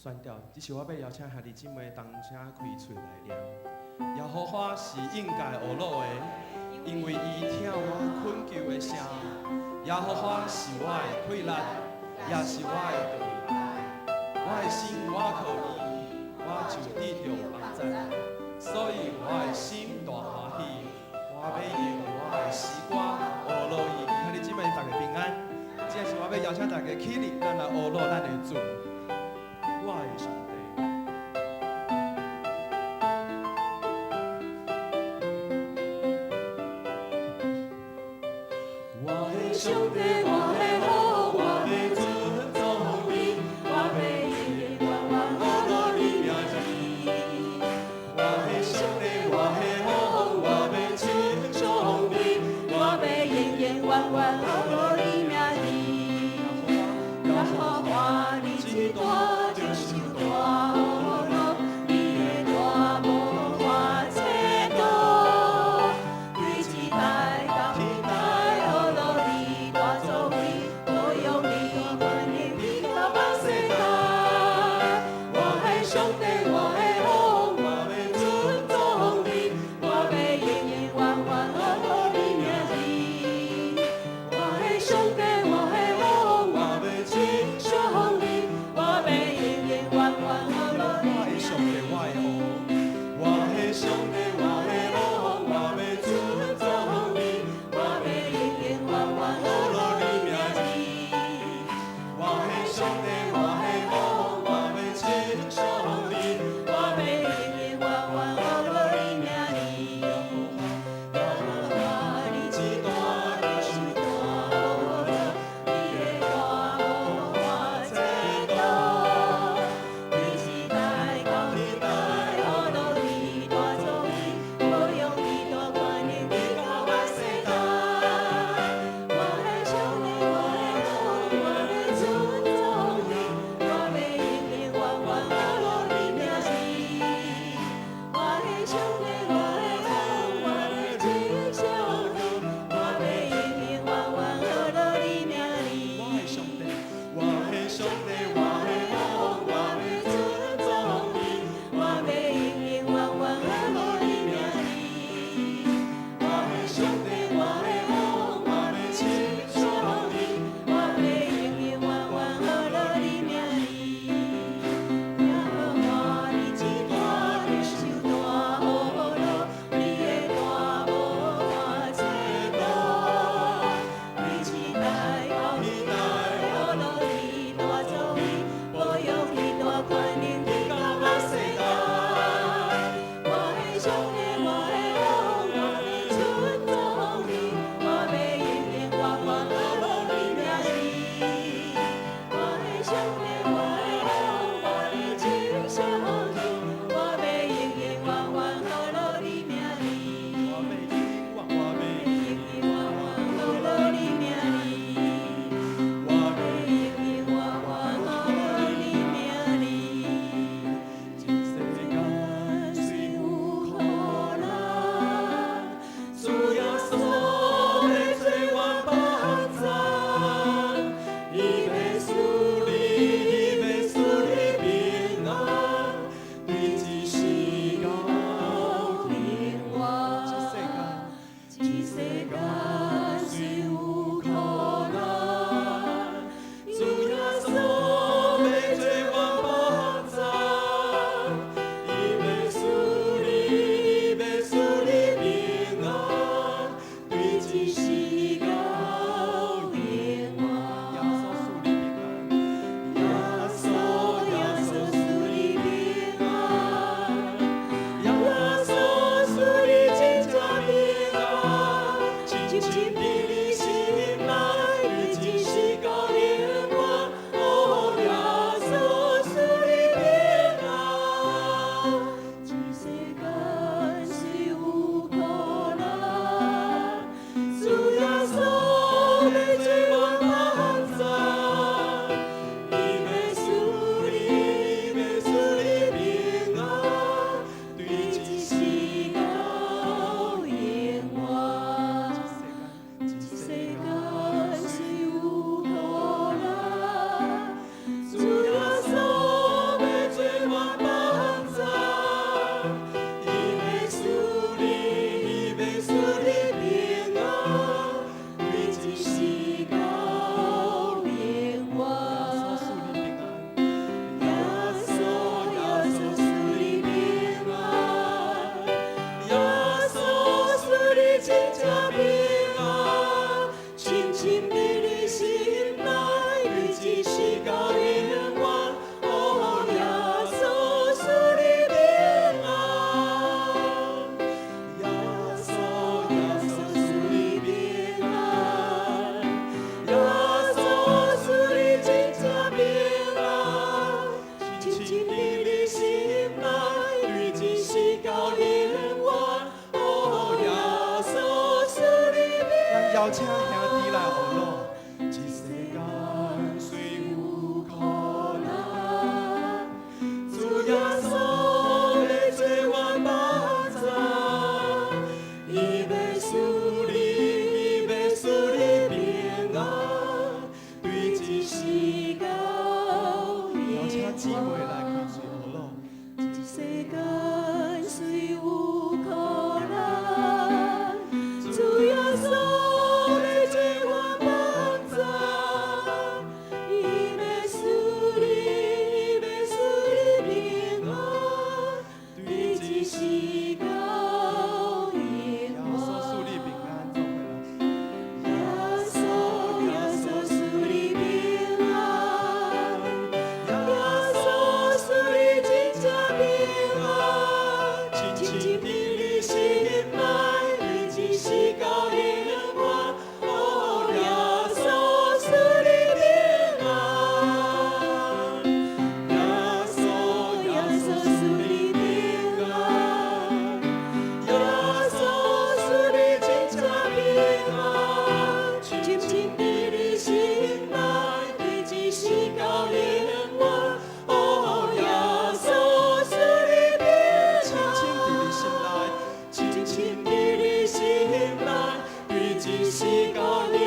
宣調，這是我欲邀請兄弟姊妹同聲開喙來念。耶和華是應該呵咾的，因為伊聽我懇求的聲。耶和華是我的氣力，也是我的盾牌。我的心倚靠伊，我就得著幫贊。所以我的心大歡喜，我欲用我的詩歌呵咾伊。兄弟姊妹，大家平安。這是我欲邀請大家起立，咱來呵咾咱的主，我的上帝。我的上帝，我的王，我欲尊崇你，我欲永永遠遠呵咾你名字。我的上帝，我的王，我欲稱頌你，我欲永永遠遠呵咾你名字。耶和華，你至大就是大呵咾，你的大無法測度。對一代到一代呵咾你大作為，保佑你權能直到百世代。我的上帝，我的王，我欲尊崇你，我欲永永遠遠呵咾你名字。我的上帝，我的王，我欲稱頌你，我欲永永遠遠呵咾你我的上帝，我的王，我的上帝，我的王，我欲尊崇你，我欲永永遠遠呵咾你名字。我的上帝，我的王，我欲稱頌你，請兄弟來學咯。這世間雖有苦難，主耶穌欲做阮幫贊，伊欲賜你，伊欲賜你平安，對這世到邀請姊妹來開喙學咯。這世間雖有苦難，主耶穌欲做阮幫贊，伊欲賜你，伊欲賜你平安，對這世到永耶穌賜你平安，做伙來。耶穌，耶穌賜你平安，耶穌賜你真正平安，深深佇你心內，對這世到永遠。哦，耶穌賜你平安，耶穌，耶穌賜你平安，耶穌賜你真正平安，深深佇你心內，對這世到永遠。哦，耶穌賜你平安，深深佇你心內，深深佇你心內，對這世到永遠。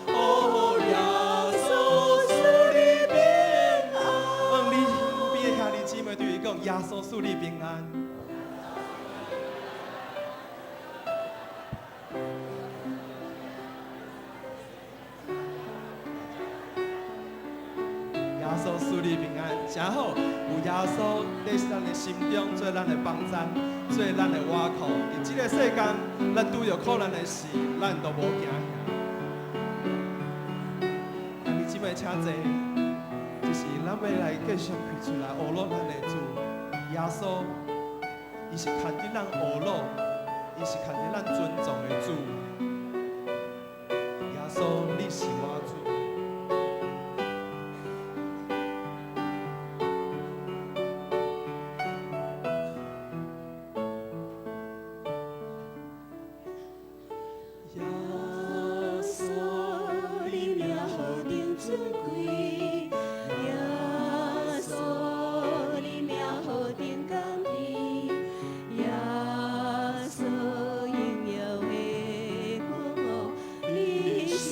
哦，耶穌賜你平安。問你身邊的兄弟姊妹對伊講：耶穌賜你平安。耶穌賜你平安，真好！有耶穌佇咱的心中，做咱的幫贊，做咱的倚靠。佇這个世間，咱拄著苦難的時，咱都無驚嚇。兄弟姊妹，請坐。就是咱欲來繼續開喙來呵咾咱的主耶穌，伊是牽得咱呵咾，伊是牽得咱尊重的主。耶穌，你是我主。耶穌，你名何等尊貴！耶穌，你名何等甘甜！耶穌，榮耀的君王，你是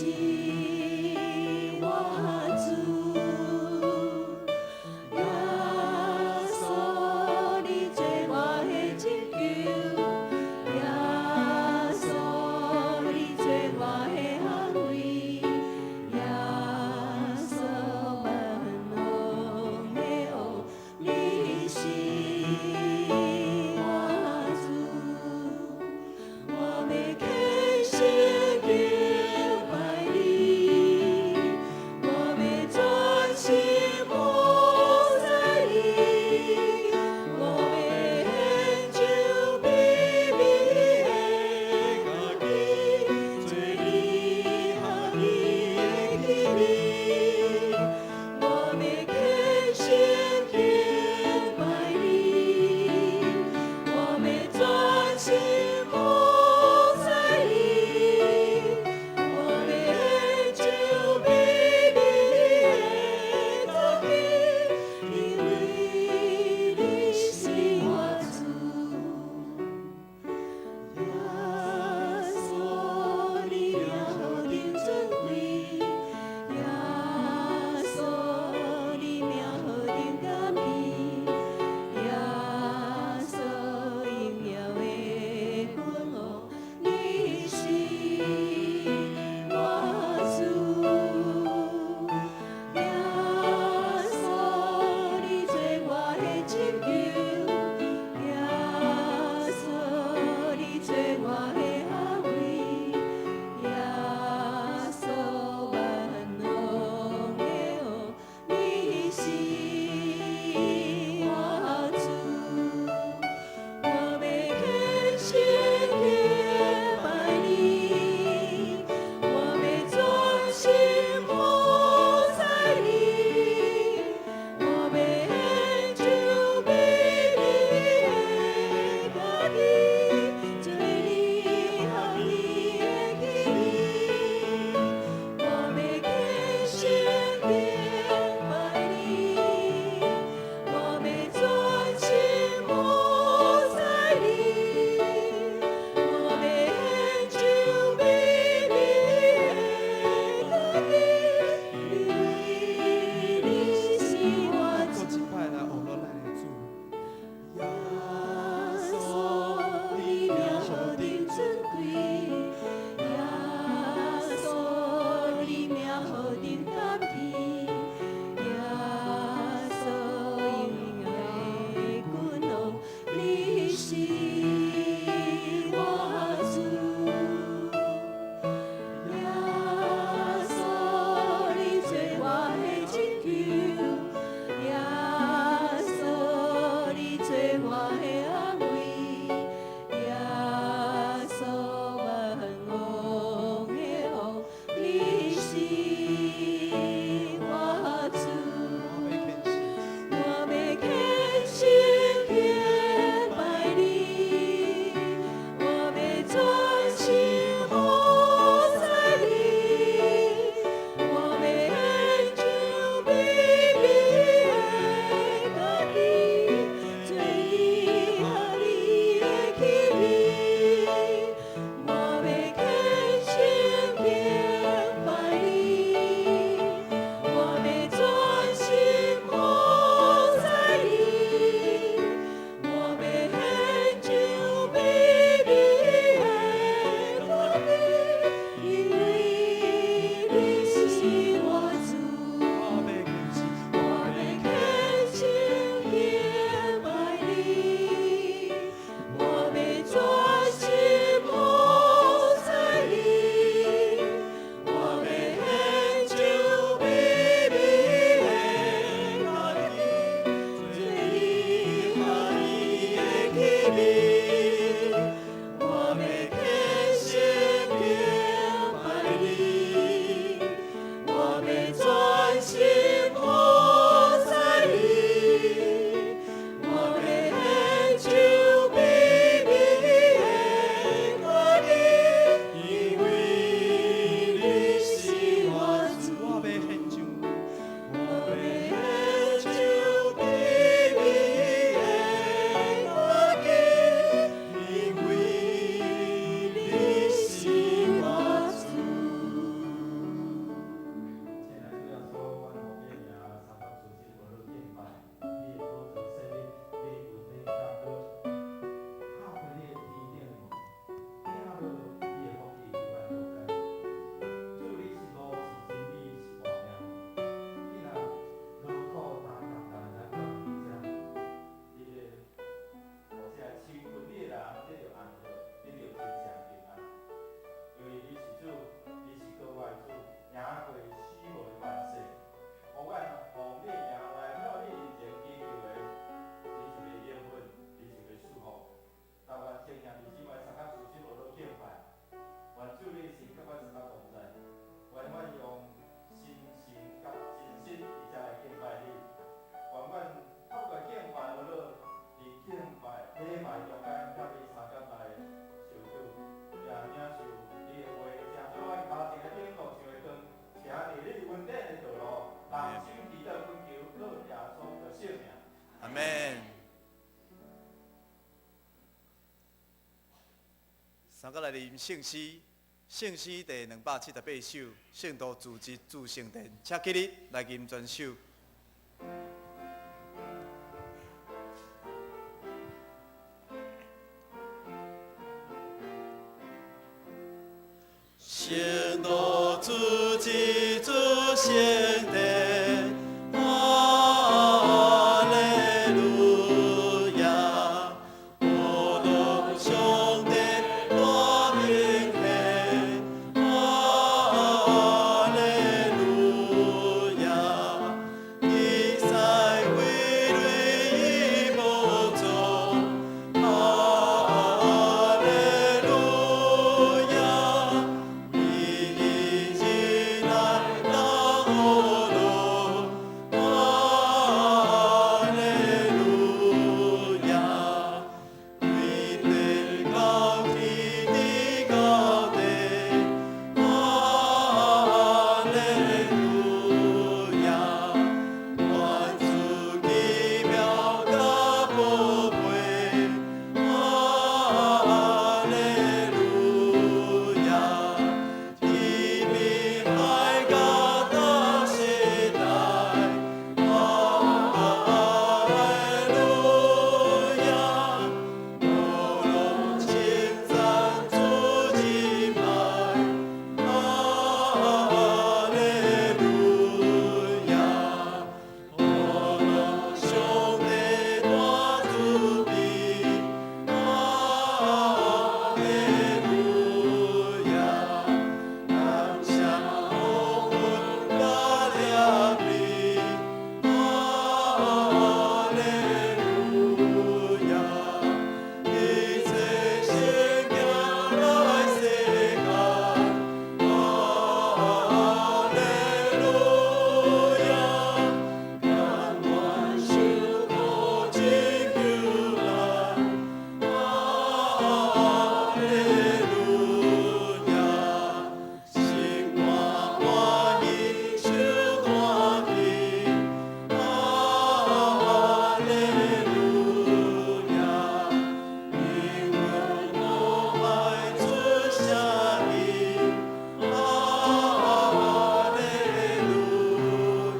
三個來啉聖詩，聖詩第278首，聖徒組織主聖殿，請起立來吟全首。聖徒組織主聖殿，哈利路亞！阿羅上帝大明顯，哈利路亞！以賽為類伊寶座，哈利路亞！為伊來當阿羅，哈利路亞！為天到天地高地，哈利路亞！願主奇妙佮寶貝，哈利路亞！天邊海角到世代，哈利路亞！阿羅稱讚主仁愛，哈利路亞！阿羅上帝大慈悲，哈利路亞！感謝福分佮憐憫，哈利路亞！一切聖行來世間，哈利路亞！甘願受苦拯救咱，哈利路亞！心肝歡喜受大喜，哈利路亞！因阮母愛出聲音，哈利路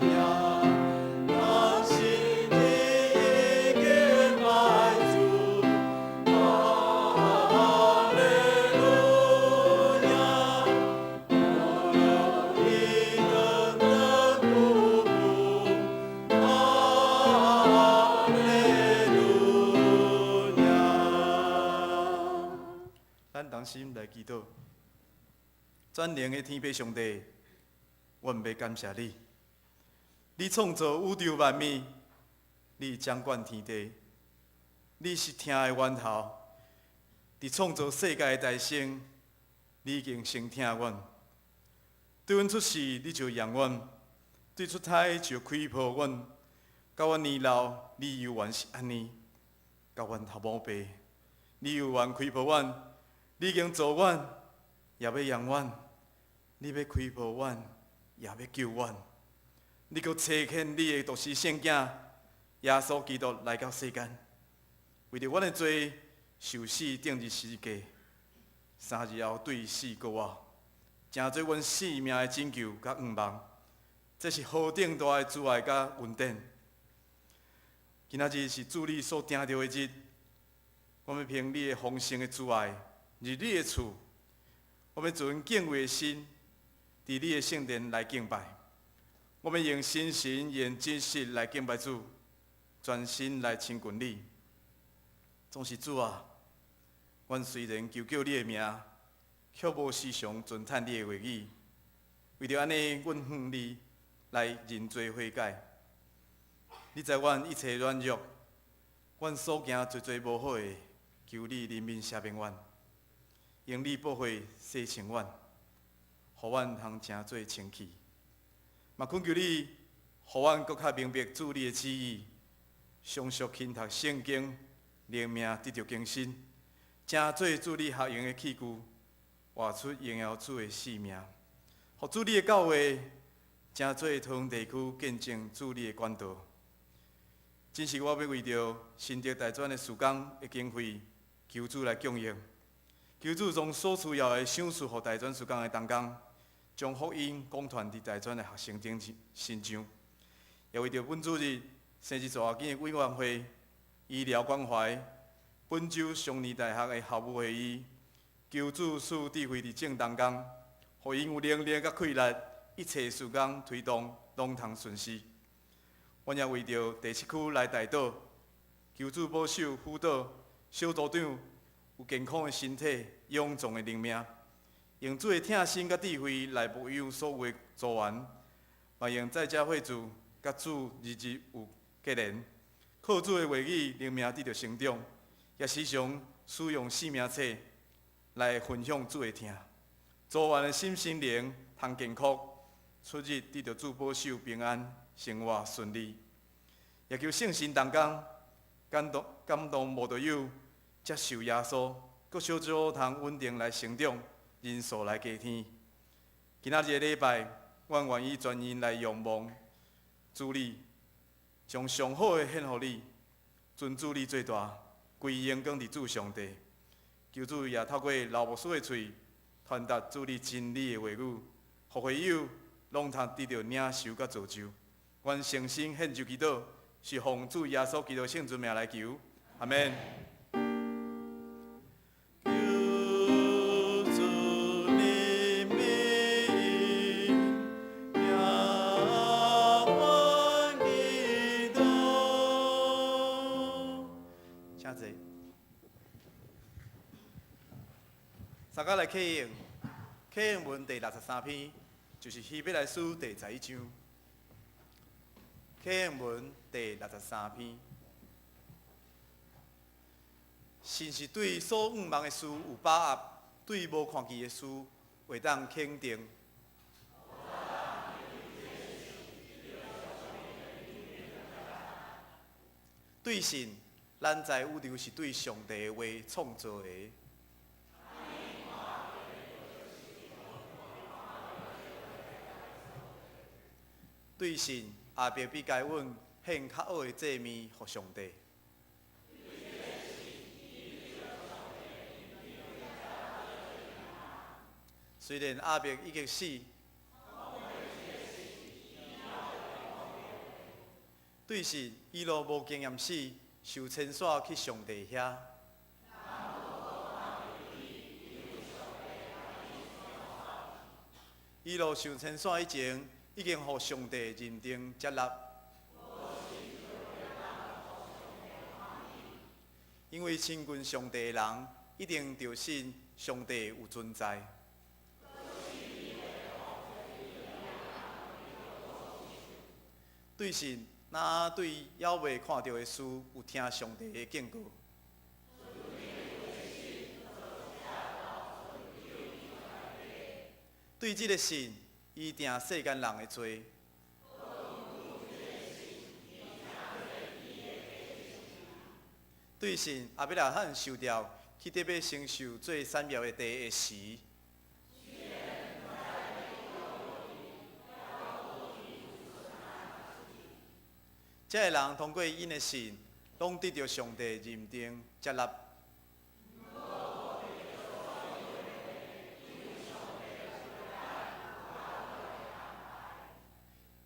亞！當心地敬拜主，哈利路亞！阿羅伊等等不不，哈利路亞！咱同心來祈禱，全能的天父上帝，阮欲感謝你。你創造宇宙萬物，你掌管天地，你是疼的源頭。佇創造世界的大先，你已經先疼阮。對阮出世，你就養阮；對出胎就開抱阮。到阮年老，你猶原是按呢。到阮頭毛白，你猶原開抱阮。你已經造阮，也欲養阮。你欲開抱阮，也欲救阮。你閣差遣你的獨生聖子耶穌基督來到世間，為著阮的罪受死釘佇十字架，3日後對死復活，成做阮性命的拯救佮向望。這是何等大的慈愛佮恩典！今仔日是主你所定著的日，我欲憑你的豐盛的慈愛入你的厝，我欲存敬畏的心，佇你的聖殿來敬拜。我欲用心神、用真實來敬拜主，全心來親近你。總是主啊，阮雖然求叫你的名，卻無時常遵趁你的話語。為著按呢，阮向你來認罪悔改。你知阮一切軟弱，阮所行濟濟無好的，求你憐憫赦免阮，用你寶血洗清阮，予阮通成做清氣。嘛懇求你，予阮閣較明白主你的旨意，常常勤讀聖經，靈命得著更新，成做主你合用的器具，活出榮耀主的生命，予主你的教會成做桃園地區見證主你的管道。真是我欲為著新竹大專的事工的經費，求主來供應。求主將所需要的賞賜予大專事工的同工，將福音廣傳佇大專的學生頂身上。也為著本主日生日助學金的委員會、醫療關懷、本州雙年大學的校務會議，求主賜智慧佇眾同工，予𪜶有能力佮氣力，一切事工推動攏通順遂。阮也為著第七區來代禱，求主保守輔導小組長有健康的身體、勇壯的靈命，用主的疼心佮智慧來牧養所有的組員，嘛用在遮會主佮主日日有結連，靠主的話語靈命得著成長，也時常使用生命冊來分享主的疼。組員的心身靈通健康，出入得著主保守平安，生活順利。也求聖神同工感動感動慕道友接受耶穌，閣小組通穩定來成長，人數來加添。今仔日的禮拜，阮願意全心來仰望主你，將上好的獻予你，尊主你最大，歸榮光佇主上帝。求主也透過老牧師的喙，傳達主你真理的話語，予會友攏通得著領受佮造就。阮誠心獻上祈禱，是奉主耶穌基督聖尊名來求，阿們。求主憐憫，聽阮祈禱。請坐。大家來啟用，啟用文第63篇，就是希伯來書第11章。啟用文第63篇，信是對所向望的事有把握，對無看見的事會當肯定。對信，咱知宇宙是對上帝的話創造的。對信，亞伯比該隱獻較好的祭物予上帝。雖然亞伯已經死，對信以諾無經驗死，受遷徙去上帝遐。以諾受遷徙以前，已經予上帝認定接納。因為親近上帝的人，一定著信上帝有存在。對信，若對猶未看著的事，有聽上帝的警告。對這个信，伊定世間人的罪。對信，亞伯拉罕受調去得欲承受做產業的地的時，這个人通過𪜶的信，攏得著上帝認定接納。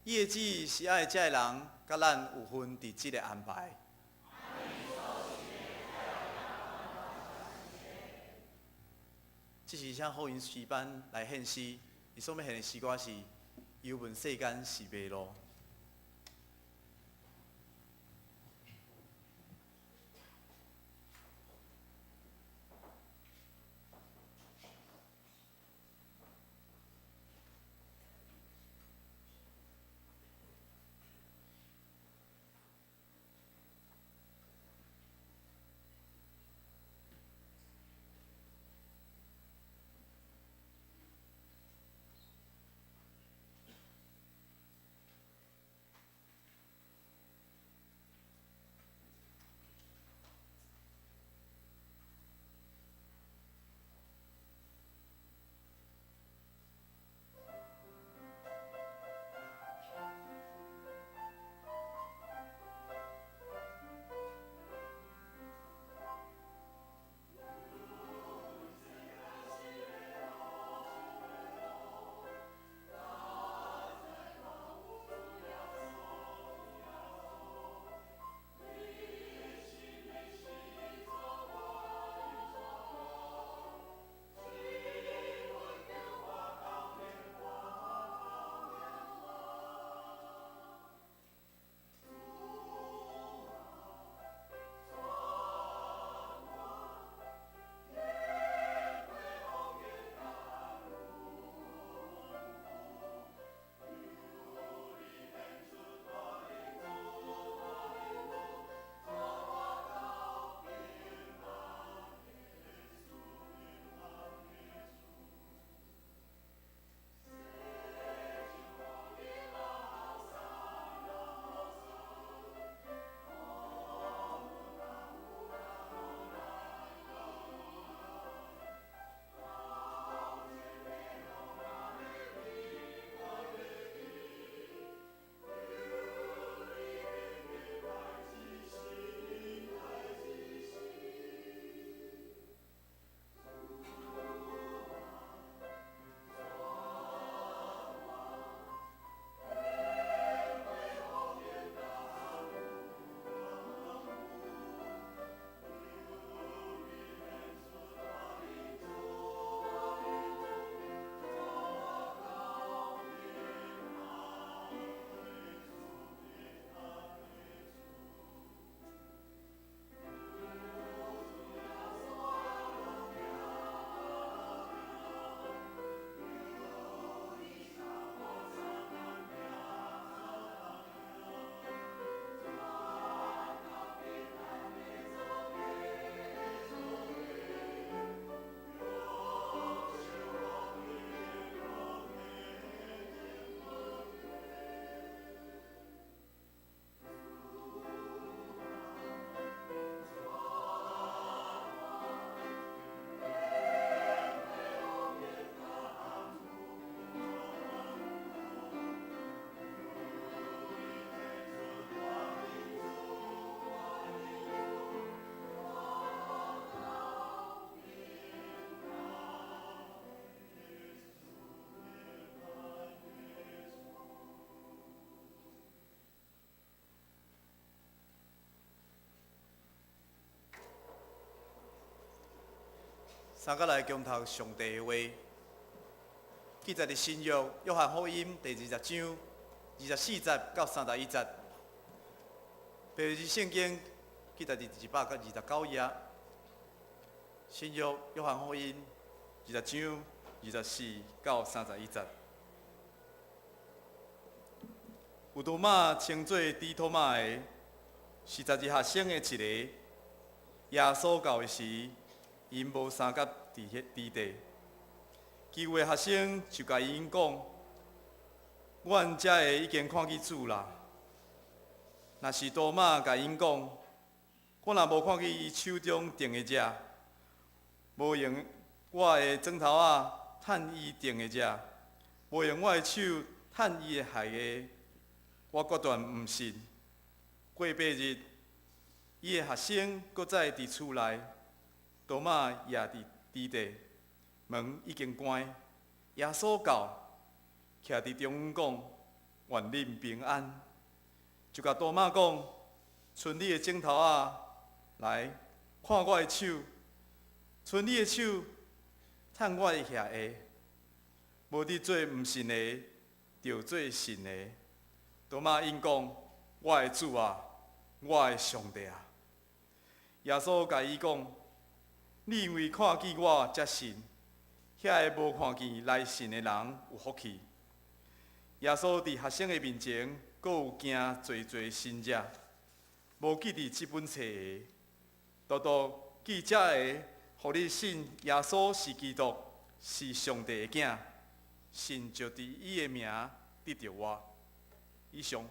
伊的旨意是愛這个人佮咱有份佇這个安排。這是請福音詩班來獻詩，伊所欲獻的詩歌是《幽問世間是迷路》。三個來共讀上帝的話，記載佇新約約翰福音第20章24節到31節。白字聖經記載佇229頁。新約約翰福音20章24到31節。有多馬稱做豬托馬的，是12學生的一个。耶穌到的時，𪜶無相佮佇地。其餘的學生就共𪜶講：阮遮的已經看見主啦。若是多馬共𪜶講：我若無看見伊手中釘的跡，無用我的指頭仔探伊釘的跡，無用我的手探伊的械的，我決斷毋信。過8日，伊的學生閣再佇厝內，多馬也佇地，門已經關。耶穌到，徛佇中間講：願恁平安。就共多馬講：伸你的指頭仔來看我的手，伸你的手探我的額的。無得做毋信的，著做信的。多馬應講：我的主啊，我的上帝啊！耶穌共伊講：你因為看見我才信，遐个無看見來信的人有福氣。耶穌佇學生的面前，閣有行濟濟神跡，無記佇這本冊的，獨獨記這个，予你信耶穌是基督，是上帝的囝，信就佇伊的名得著活。以上。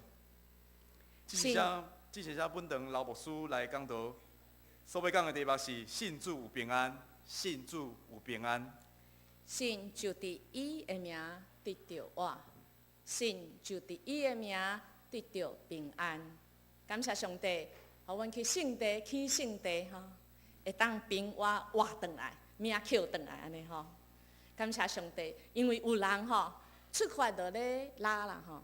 這是本堂老牧師來講道，所欲講的題目是信主有平安，信主有平安。信就佇伊的名得著活，信就佇伊的名得著平安。感謝上帝，予阮去聖地，去聖地吼，會當平安活轉來，命抾轉來按呢吼。感謝上帝，因為有人吼出發就咧拉啦吼，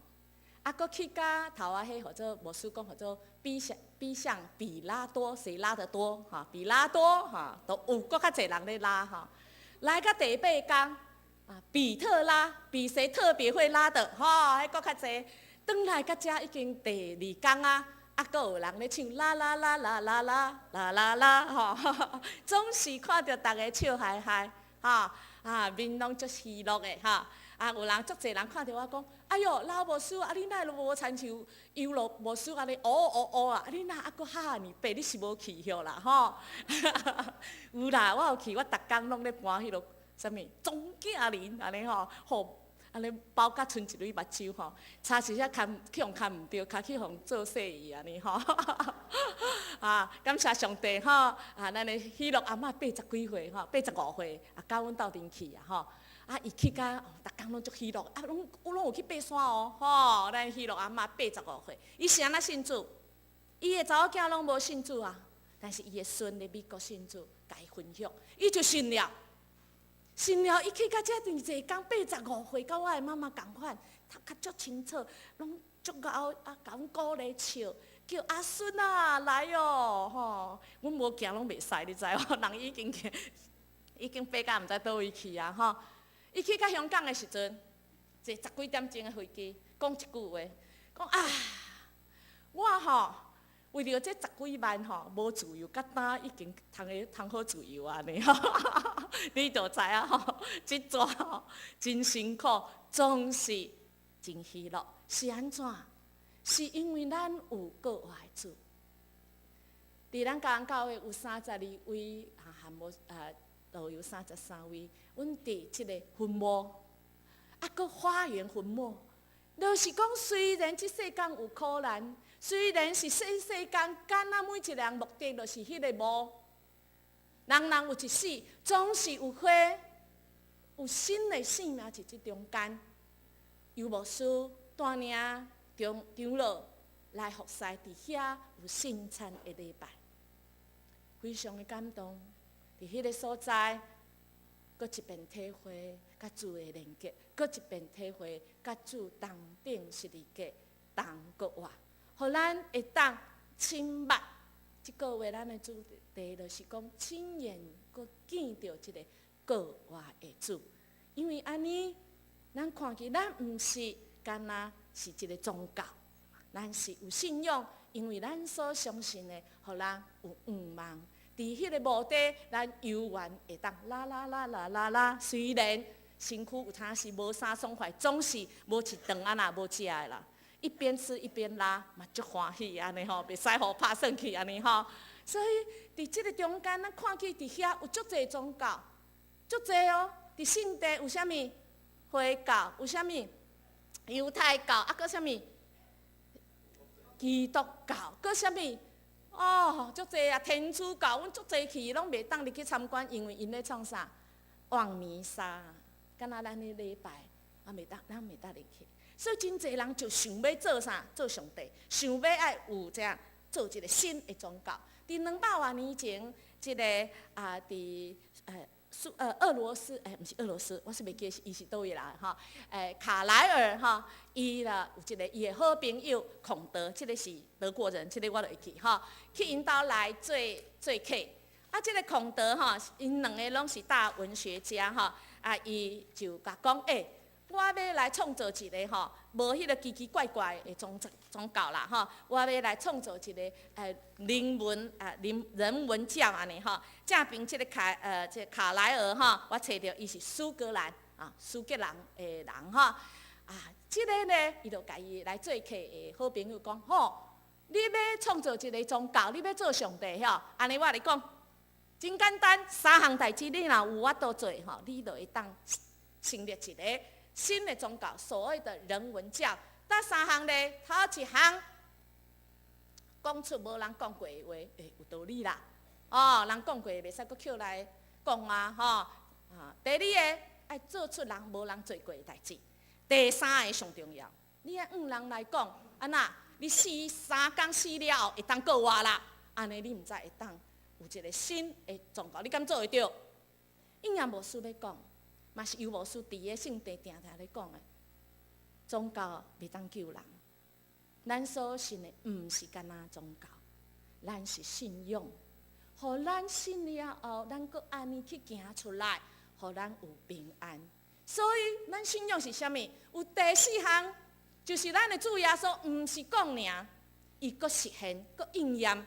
啊，閣去甲頭仔彼號做牧師講號做比上比上比拉多，誰拉得多吼？比拉多吼，都有閣較濟人咧拉吼。來到第八工啊，比特拉，比誰特別會拉的吼？彼閣較濟。轉來到遮已經第二工啊，啊，閣有人咧唱啦啦啦啦啦啦啦啦啦吼，總是看著逐个笑嗨嗨，吼啊，面攏足喜樂的吼。啊，有人足濟人看著我講，哎喲，老牧師啊，你哪會無親像尤老牧師按呢，哦哦哦啊，啊你哪猶閣哈爾白，你是無去許啦吼？有啦，我有去，我逐工攏咧搬彼落啥物總教林按呢吼，吼，按呢包甲賰一蕊目睭吼，差一下牽去予牽毋著，跤去予做細去按呢吼。啊，感謝上帝吼，啊，咱的喜樂阿嬤80幾歲吼，85歲，啊，佮阮鬥陣去啊吼。啊，伊去甲逐工攏足喜樂，啊，攏攏有去爬山哦，吼，咱喜樂阿嬤85歲，伊是按怎信主？伊的查某囝攏無信主啊，但是伊的孫佇美國信主，共伊分享，伊就信了。信了，伊去到遮真濟工，85歲，佮我的媽媽仝款，頭殼足清楚，攏足𠢕啊，共阮鼓勵笑，叫阿孫啊來哦，吼，阮無行攏袂使，你知無？人已經已經爬到毋知佗位去啊，吼！伊去到香港的時陣，坐十幾點鐘的飛機，講一句話，講啊，我吼為著這十幾萬吼，無自由，佮今已經通會通好自由按呢吼，你就知影吼，這逝吼真辛苦，總是真喜樂，是按怎？是因為咱有過活的主。佇咱家教會有32位啊，含無啊，都有33位。阮佇這個墳墓，啊，閣花園墳墓，就是講雖然這世間有苦難，雖然是世世間，敢若每一個人目的就是彼个墓，人人有一死，總是有花，有新的生命佇這中間。尤牧師帶領長長老來服侍佇遐有聖餐的禮拜，非常的感動。佇彼个所在，閣一遍體會佮主的連結，閣一遍體會佮主同釘十字架同過活，予咱會當親捌這這個月咱的主題就是講親眼閣見著這个復活的主，因為按呢，咱看見咱毋是干焦是一个宗教，咱是有信仰，因為咱所相信的，予咱有向望。佇彼个墓地，咱猶原會當拉拉拉拉拉拉，雖然身軀有當時無啥爽快，總是無一頓仔若無食的啦。一邊吃一邊拉，嘛足歡喜按呢吼，袂使予拍耍去按呢吼。所以佇這个中間，咱看見佇遐有足濟宗教，足濟哦。佇聖地有啥物？回教有啥物？猶太教啊，閣啥物？基督教閣啥物？哦，足濟啊！天主教，阮足濟去攏袂當入去參觀，因為𪜶咧創啥？望彌撒，敢若咱咧禮拜，啊，袂當，咱袂當入去。所以真濟人就想欲做啥？做上帝，想欲愛有這樣做一个新的宗教。佇200外年前，這个啊，佇蘇俄羅斯，毋是俄羅斯，我是袂記伊是佗位來吼。卡萊爾吼，伊啦有一个伊的好朋友孔德，這个是德國人，這个我就會記吼。去𪜶兜來做做客，啊，這个孔德吼，𪜶兩个攏是大文學家吼，啊，伊就共講，我欲來創造一个吼，無彼个奇奇怪怪的宗教啦吼，我欲來創造一个人文啊人文教按呢吼。正爿這个這卡萊爾吼，我揣著伊是蘇格蘭啊蘇格蘭的人吼。啊，這个呢，伊就共伊來做客的好朋友講吼，你欲創造一个宗教，你欲做上帝吼，按呢我共你講，真簡單，三項代誌你若有法度做吼，你就會當成立一个新的宗教，所謂的人文教。佗三項呢，頭一項講出無人講過的話，有道理啦。哦，人講過的袂使閣抾來講啊，吼。啊，第二个愛做出人無人做過的代誌。第三个上重要，你愛向人來講，按怎？你死3工死了後會當復活啦？按呢你毋知會當有一个新的宗教，你敢做會著？應驗牧師欲講，嘛是尤牧師佇个聖地定定咧講的，宗教袂當救人。咱所信的毋是干焦宗教，咱是信仰。予咱信了後，咱閣按呢去行出來，予咱有平安。所以，咱信仰是啥物？有第四項，就是咱的主耶穌，毋是講爾，伊閣實現，閣應驗，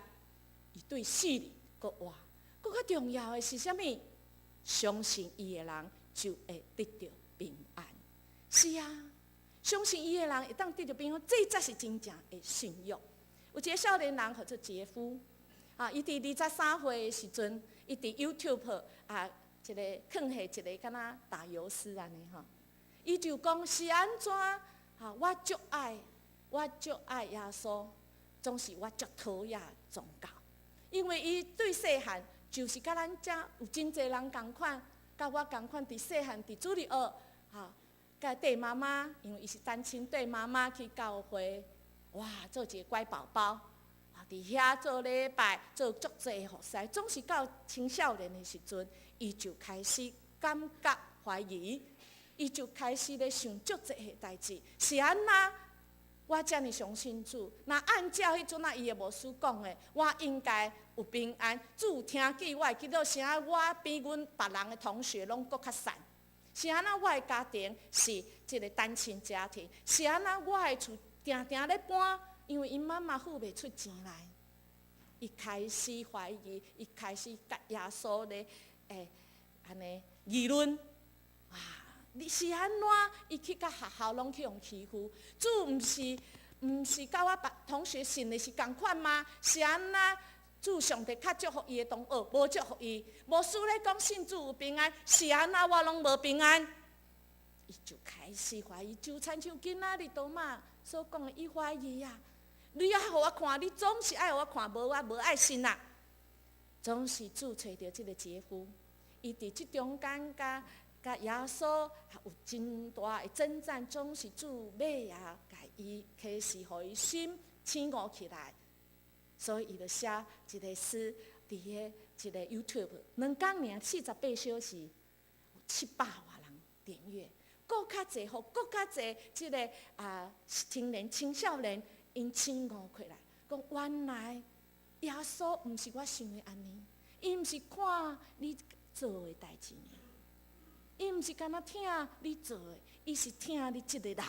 伊對死裡閣活。閣較重要的是啥物？相信伊的人就會得著平安。是啊，相信伊的人會當得著平安，這才是真正的信仰。有一个少年人號做傑夫，啊，伊佇23歲的時陣，伊佇 YouTube 啊，一个囥下一个敢若打油詩按呢吼。伊就講是按怎啊？我足愛耶穌，總是我足討厭宗教，因為伊對細漢就是佮咱遮有真濟人仝款，佮我仝款，佇細漢佇主日學，哈，佮綴媽媽，因為伊是單親，綴媽媽去教會，哇，做一个乖寶寶，啊，佇遐做禮拜，做足濟服侍，總是到青少年的時陣，伊就開始感覺懷疑，伊就開始咧想足濟的代誌，是按怎？我遮爾相信主，若按照彼陣仔伊的牧師講的，我應該有平安。主聽見我的祈禱聲，我比阮別人的同學攏閣較善。是按怎？我的家庭是一个單親家庭。是按怎？我的厝定定咧搬，因為𪜶媽媽付袂出錢來。伊開始懷疑，伊開始共耶穌咧，按呢議論。哇！你是按怎？伊去到學校攏去予欺負。主毋是佮我別同學信的是仝款嗎？是按怎？主上帝較祝福伊的同學，無祝福伊。牧師咧講信主有平安，是按怎？我攏無平安。伊就開始懷疑，就親像今仔日多瑪所講的，伊懷疑啊！你愛予我看，你總是愛予我看，無我無愛信啊！總是主揣著這个傑夫，伊佇這中間佮耶穌有真大的爭戰，總是主尾仔共伊啟示，予伊心醒悟起來，所以伊就寫一個詩，佇彼一個 YouTube，2工爾48小時，有700外人點閱，閣較濟，予閣較濟這个啊青年青少年𪜶醒悟起來，講原來耶穌毋是我想的按呢，伊毋是看你做的代誌，伊毋是干焦疼你做的，伊是疼你這个人。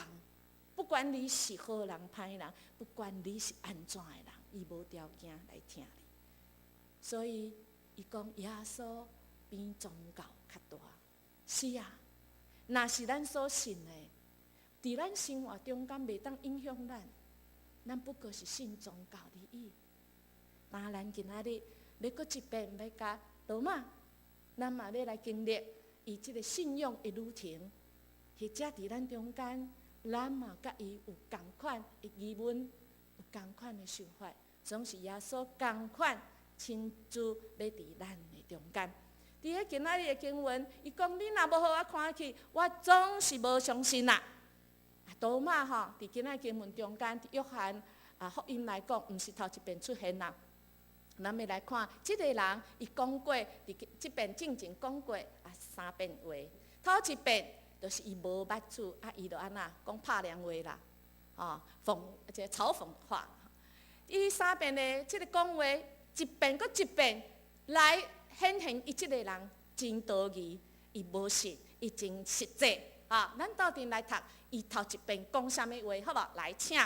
不管你是好人歹人，不管你是按怎的人，伊無條件來疼你。所以伊講耶穌比宗教較大。是啊，若是咱所信的，佇咱生活中間袂當影響咱，咱不過是信宗教而已。當咱今仔日欲閣一遍欲共多馬，咱嘛欲來經歷伊這个信仰的旅程，或者佇咱中間，咱嘛佮伊有仝款的疑問，有仝款的想法，總是耶穌仝款親自欲佇咱的中間。佇咧今仔日的經文，伊講你若無予我看去，我總是無相信啦。啊，多馬吼，佇今仔經文中間，佇約翰福音來講，毋是頭一遍出現啦。咱欲來看，這个人伊講過，佇這遍進前講過三遍話。頭一遍就是伊無捌主，啊，伊就按怎講拍涼話啦，哦，諷這個嘲諷話。伊三遍的這个講話，一遍閣一遍來顯現伊這个人真多疑，伊無信，伊真實際。啊，咱鬥陣來讀，伊頭一遍講啥物話，好無？來，請。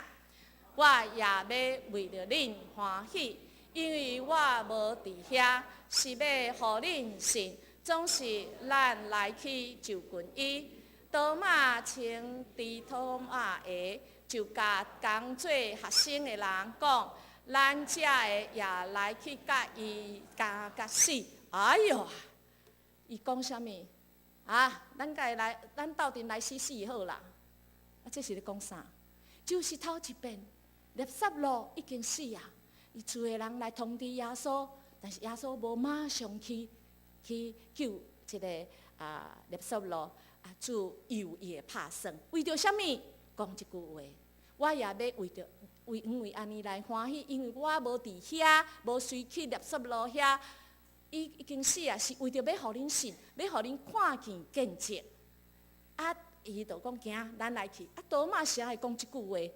我也欲為著恁歡喜，因為我無佇遐，是欲予恁信。總是咱來去就近伊。多馬稱低土馬的，就共同做學生的人講：咱遮的也來去佮伊共佮死。哎喲，伊講啥物？啊，咱共伊來，咱鬥陣來死死好啦。啊，這是咧講啥？就是頭一遍，拉撒路已經死啊！伊厝的人來通知耶穌，但是耶穌無馬上去去救這个拉撒路啊，主有伊的拍算，為著啥物？講這句話，我也欲為著為因為按呢來歡喜，因為我無佇遐，無隨去拉撒路遐，伊已經死啊，是為著欲予恁信，欲予恁看見見證。啊，伊就講行，咱來去。啊，多馬啥會講這句話？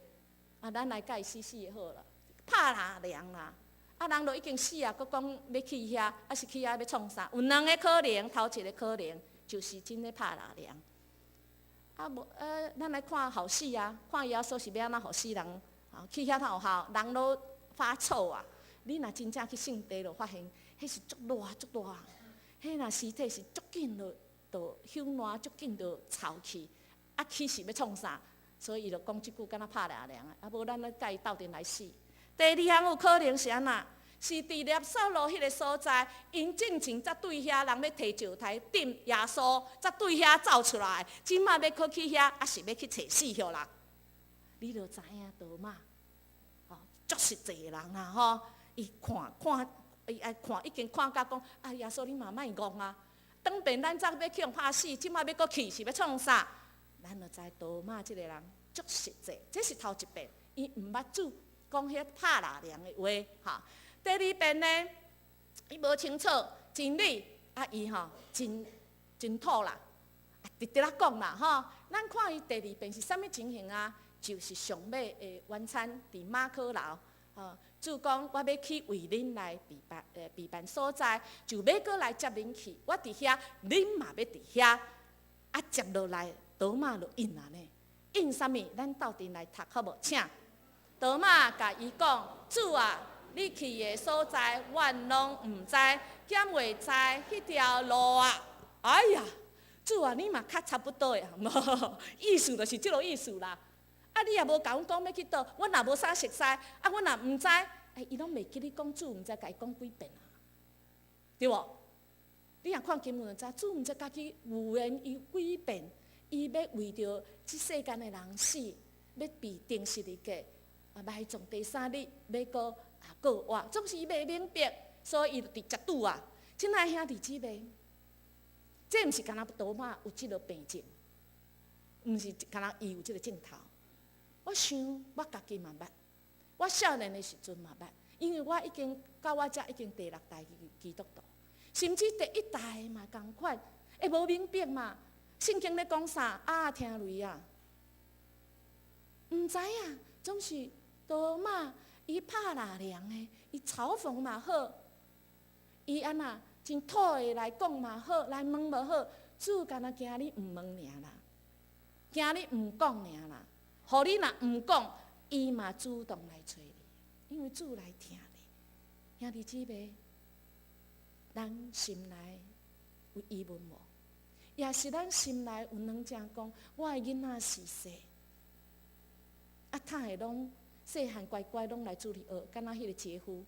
啊，咱來共伊死死就好啦，拍拉涼啦。啊，人都已經死啊，閣講欲去遐，啊是去遐欲創啥？有兩个可能，頭一个可能就是真的拍拉涼。啊無，咱來看予死啊，看耶穌是欲按怎予死人？啊，去遐才有效，人攏發臭啊！你若真正去聖地，就發現，彼是足熱足熱，彼若屍體是足緊就就朽爛，足緊就臭去。啊，去是欲創啥？所以伊就講這句敢若拍掠涼啊！啊，無咱來共伊鬥陣來死。第二項有可能是按怎？是佇拉撒路彼个所在，𪜶進前才對遐人欲提石頭擲耶穌，才對遐走出來。這馬欲閣去遐，抑是欲去揣死予人？你就知影多馬，吼，足實際的人啦，吼！伊看看，伊愛看，已經看甲講，啊，耶穌你嘛莫戇啊！當遍咱早欲去予拍死，這馬欲閣去是欲創啥？咱就知多馬這个人足實際，這是頭一遍，伊毋捌主講彼拍拉涼的話，吼。第二遍呢，伊無清楚真理，啊，伊吼真真吐啦，直直仔講啦，吼。咱看伊第二遍是啥物情形啊？就是上尾的晚餐，佇馬可樓，吼，主講我欲去為恁來備辦所在，就欲閣來接恁去。我佇遐，恁嘛欲佇遐。啊，接落來，多馬就應按呢，應啥物？咱鬥陣來讀好無？請多馬共伊講，主啊，你去的所在，阮攏毋知，敢會知彼條路啊？哎呀，主啊，你嘛較差不多的，意思就是這个意思啦。啊，你也無共阮講欲去佗，阮也無啥熟似，啊，阮也毋知，哎，伊攏袂記你講主毋知，共伊講幾遍啊？對無？你若看經文就知，主毋知家己預言伊幾遍，伊欲為著這世間的人死，欲被釘十字架，啊，埋葬第三日，欲閣復活，總是伊袂明白，所以伊就直接拄啊。親愛兄弟姊妹，這毋是干焦多馬有這个病症，毋是干焦伊有這个症頭。我想我家己嘛捌，我少年的時陣嘛捌，因為我已經到我遮已經第六代基督徒，甚至第一代嘛仝款，會無明白嘛？聖經咧講啥？啊，聽雷啊，毋知影，總是多馬伊拍拉涼的，伊伊嘲諷嘛好，伊按怎真土的來講嘛好，來問嘛好，主干焦驚你毋問爾啦，驚你毋講爾啦，予你若毋講，伊嘛主動來揣你，因為主來疼你。兄弟姊妹，咱心內有疑問無？也是咱心內有兩正講，我的囡仔是細，啊，他會攏細漢乖乖攏來主日學，敢若彼個傑夫，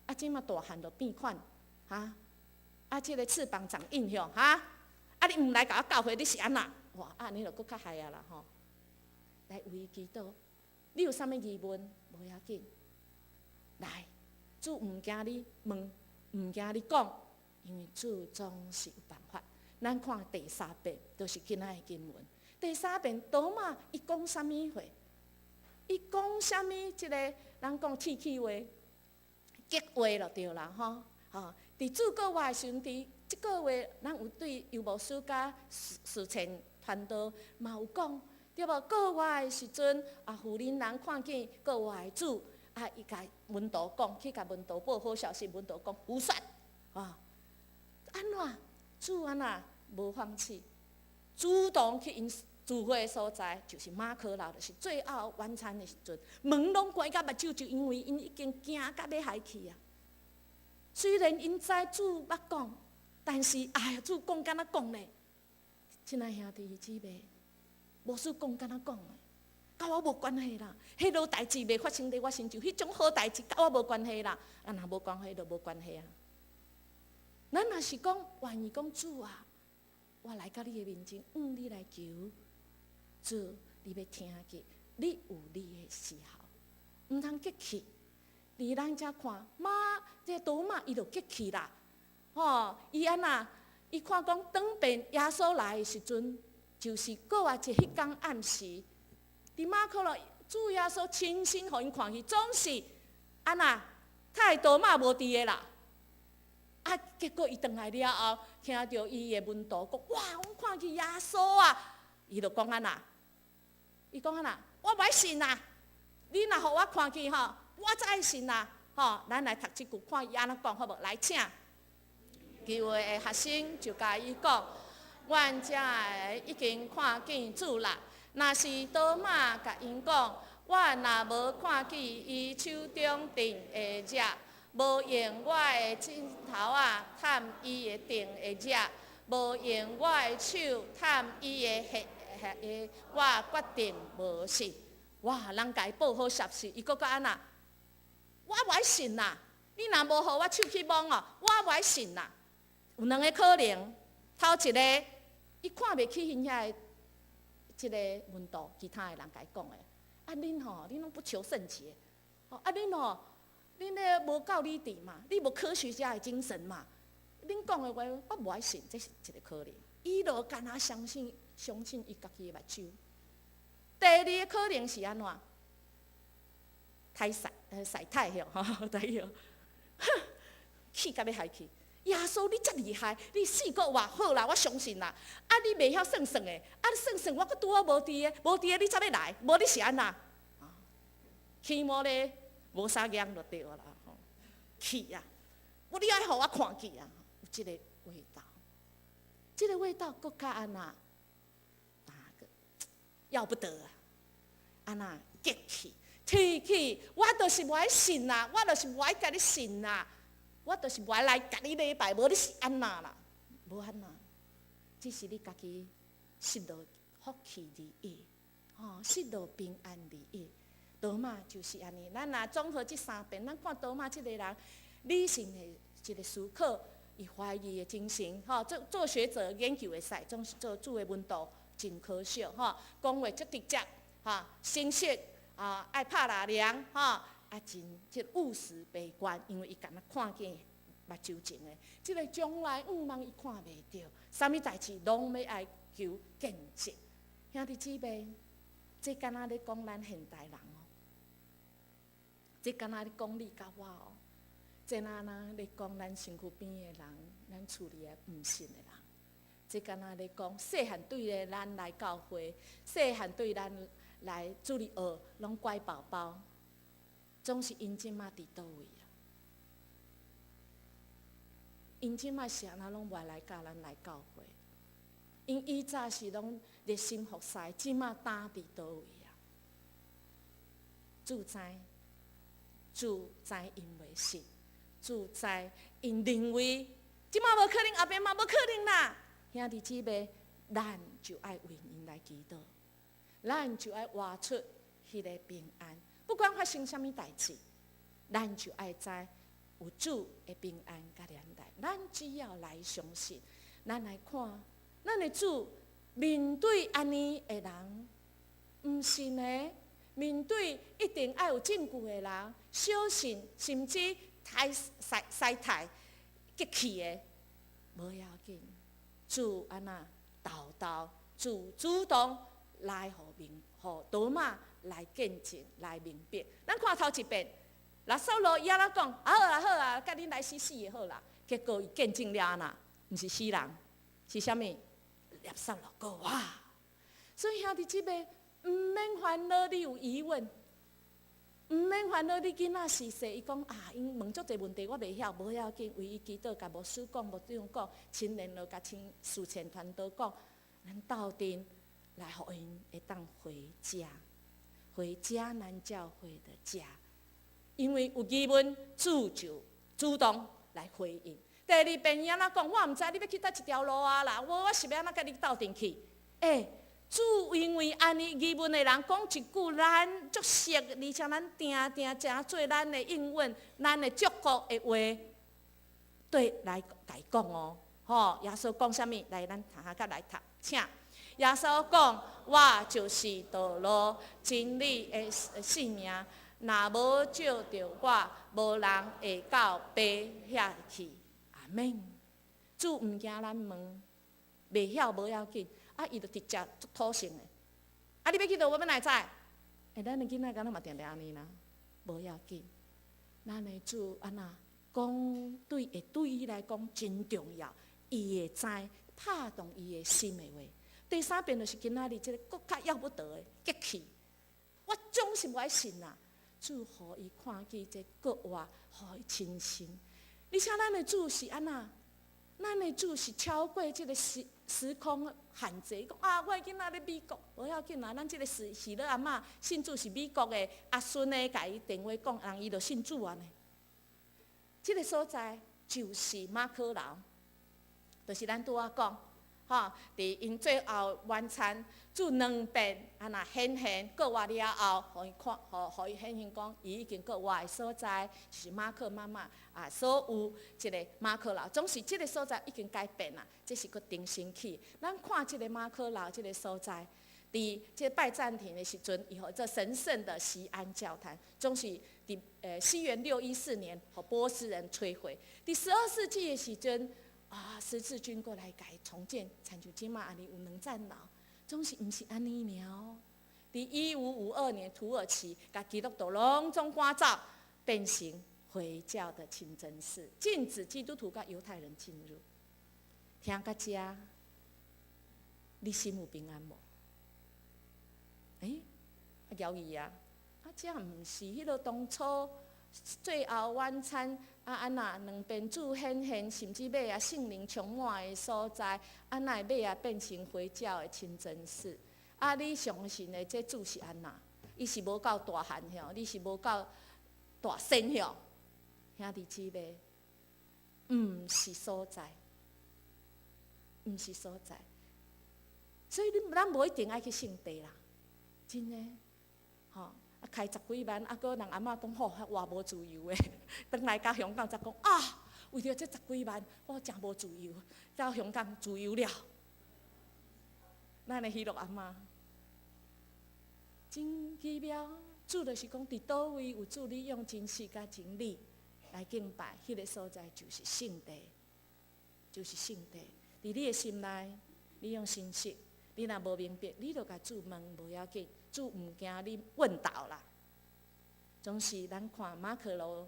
啊，這馬大漢就變款，哈？啊，這个翅膀長硬吼，哈？啊，你毋來共我教會，你是按怎？哇，按呢就閣較害啊啦吼！來為伊祈禱，你有啥物疑問？無要緊，來，主毋驚你問，毋驚你講，因為主總是有辦法。咱看第三遍，就是今仔的經文。第三遍，多馬伊講啥物話？伊講啥物？這个人講氣氣話、激話就對啦，吼！吼，佇主閣活的時陣，佇這個月，咱有對尤牧師佮事前傳道嘛有講，對無？閣活的時陣，啊，婦人人看見閣活的主，啊，伊共門徒講，去共門徒報好消息，門徒講胡說，啊，按怎？主按怎無放棄，主動去𪜶聚會的所在，就是馬可樓，就是最後晚餐的時陣，門攏關甲目睭，就因為𪜶已經驚甲欲害去啊。雖然𪜶知主捌講，但是哎呀，主講敢若講咧，親愛兄弟姊妹，牧師講敢若講的，佮我無關係啦。彼落代誌袂發生佇我身上，彼種好代誌佮我無關係啦。啊，若無關係就無關係啊。咱若是講願意講主啊，我來到你的面前，向你來求，主，你欲聽見，你有你的時候，毋通激氣。佇咱遮看，馬這多馬伊就激氣啦，吼！伊按怎？伊看講當遍耶穌來的時陣，就是閣活節彼工暗時，佇馬可路主耶穌親身予𪜶看去，總是按怎？太多馬無佇的啦。啊！結果伊轉來了後，聽著伊的門徒講：哇！阮看見耶穌啊！伊就講按怎？伊講按怎？我袂信啦！你若予我看見吼，我才會信啦！吼，咱來讀這句，看伊按怎講好無？來，請。其餘的學生就共伊講：阮遮的已經看見主啦。若是多馬共𪜶講：我若無看見伊手中釘的跡，無用我的指頭仔探伊的釘的跡，無用我的手探伊的彼彼我決定無信。哇！人共伊報好消息，伊閣閣按怎？我袂信啦！你若無予我手去摸哦，我袂信啦。有兩个可能，頭一个，伊看袂起𪜶遐个這个門徒，其他的人共伊講的。啊，恁吼，恁攏不求甚解，哦，啊，恁吼，恁咧無教理佇嘛，你無科學家的精神嘛，恁講的話我無愛信，這是一个可能。伊就敢若相信，相信伊家己的目睭。第二个可能是按怎？太曬，曬太陽吼，太陽，哼，氣甲欲害去。耶穌，你遮厲害，你死閣活好啦，我相信啦。啊，你袂曉算算的，啊，你算算我閣拄好無佇的，無佇的你才欲來，無你是按怎？起碼咧無啥樣就對啦，吼，氣啊！我你愛予我看見啊，有這個味道，這個味道閣較按怎？哪個要不得啊？按怎激氣？提氣，我就是無愛信啦，我就是無愛共你信啦，我就是無愛來共你禮拜，無你是按怎啦？無按怎，只是你家己失落福氣而已，吼，失落平安而已。多馬就是按呢，咱若綜合這三遍，咱看多馬這个人理性的一个思考，伊懷疑的精神，吼，做做學者研究會使，總是做主的門徒真可惜，吼，講話足直接，吼，誠實。啊，愛拍獵人，吼，啊，真這務實悲觀，因為伊敢若看見目睭前的，這个將來向望伊看袂著，啥物代誌攏欲愛求見證。兄弟姊妹，這敢若咧講咱現代人哦，這敢若咧講你佮我哦，這若若咧講咱身軀邊的人，咱厝裡的毋信的人，這敢若咧講細漢對咧咱來教會，細漢對咱來主日學，攏乖寶寶，總是𪜶這馬佇佗位啊？ 𪜶這擺是按怎攏無來佮咱來教會？𪜶以早是攏熱心服侍，這擺擔佇佗位啊？主知，主知𪜶袂信，主知𪜶認為，這擺無可能，後邊嘛無可能啦。兄弟姊妹，咱就愛為𪜶來祈禱，咱就愛活出彼个平安。不管發生啥物代誌，咱就愛知有主的平安佮連帶。咱只要來相信，咱來看，咱的主面對按呢的人，毋信的，面對一定愛有證據的人，小信甚至太使使太激氣的，無要緊，主按怎沓沓，主主動來予明，予多馬來見證，來明白。咱看頭一遍，拉撒路伊按怎講？啊好啊好啊，佮恁來死死就好啦。結果伊見證了按怎？毋是死人，是啥物？拉撒路過活。所以兄弟姊妹，毋免煩惱，你有疑問，毋免煩惱，你囡仔是說，伊講啊，𪜶問足濟問題，我袂曉，無要緊，為伊祈禱，共牧師講，牧長講，親聯絡，共親事前團隊講，咱鬥陣來予𪜶會當回家，回迦南教會的家，因為有疑問，主就主動來回應。第二遍伊按怎講？我毋知你欲去佗一條路啊啦，我是欲按怎佮你鬥陣去？欸，主因為按呢疑問的人講一句，咱足熟，而且咱定定誠做咱的應允，咱的祝福的話，對來共伊講哦。吼，耶穌講啥物？來，咱讀下佮來讀，請。耶穌講：我就是道路、真理的生命，若無藉著我，無人會到爸遐去。阿門。主毋驚咱問，袂曉無要緊，啊，伊就直接足土性的。啊，你欲去佗，我欲哪會知？欸，咱的囡仔敢若嘛定定按呢啦，無要緊。咱的主按怎講，對會對伊來講真重要，伊會知拍動伊的心的話。第三遍就是今仔日這个閣較要不得的激氣，我總是無愛信啦。主予伊看見這復活，予伊親身。而且咱的主是按怎？咱的主是超過這个時空限制。講啊，我的囡仔咧美國，無要緊啦。咱這个喜喜樂阿嬤信主是美國的，阿孫呢，共伊電話講，人伊就信主啊呢。這个所在就是馬可樓，就是咱拄仔講。吼，佇𪜶最後晚餐，主兩遍按怎顯現復活了後，予伊看，予伊顯現講，伊已經復活的所在，就是馬可媽媽啊，所有這个馬可樓，總是這个所在已經改變啦，這是閣重新起。咱看這个馬可樓這个所在，佇這個拜占庭的時陣，伊號做神聖的錫安教堂，總是佇西元614年，予波斯人摧毀。佇12世紀的時陣，啊！十字軍過來共重建，親像這馬按呢有兩層樓，總是毋是按呢爾哦。佇1552年，土耳其共基督徒攏總趕走，變成回教的清真寺，禁止基督徒佮猶太人進入。聽到這，你心有平安無？欸，啊，猶豫啊！啊，這毋是彼个當初最後晚餐啊，按怎兩遍主顯現，甚至尾仔聖靈充滿的所在，啊，哪會尾仔變成回教的清真寺？啊，你相信的這主是按怎？伊是無夠大漢吼，你是無夠大仙吼？兄弟姊妹，毋是所在，毋是所在，所以你咱無一定愛去聖地啦，真的，吼。啊，開十幾萬，啊，閣人阿嬤講吼，活無自由的，轉來到香港才講啊，為著這十幾萬，我誠無自由，到香港自由了。咱的喜樂阿嬤，真奇妙，主就是講，佇佗位有主，你用真實佮真理來敬拜，彼个所在就是聖地，就是聖地。佇你的心內，你用信息，你若無明白，你就共主問，無要緊。主毋驚你問倒啦。總是咱看馬可樓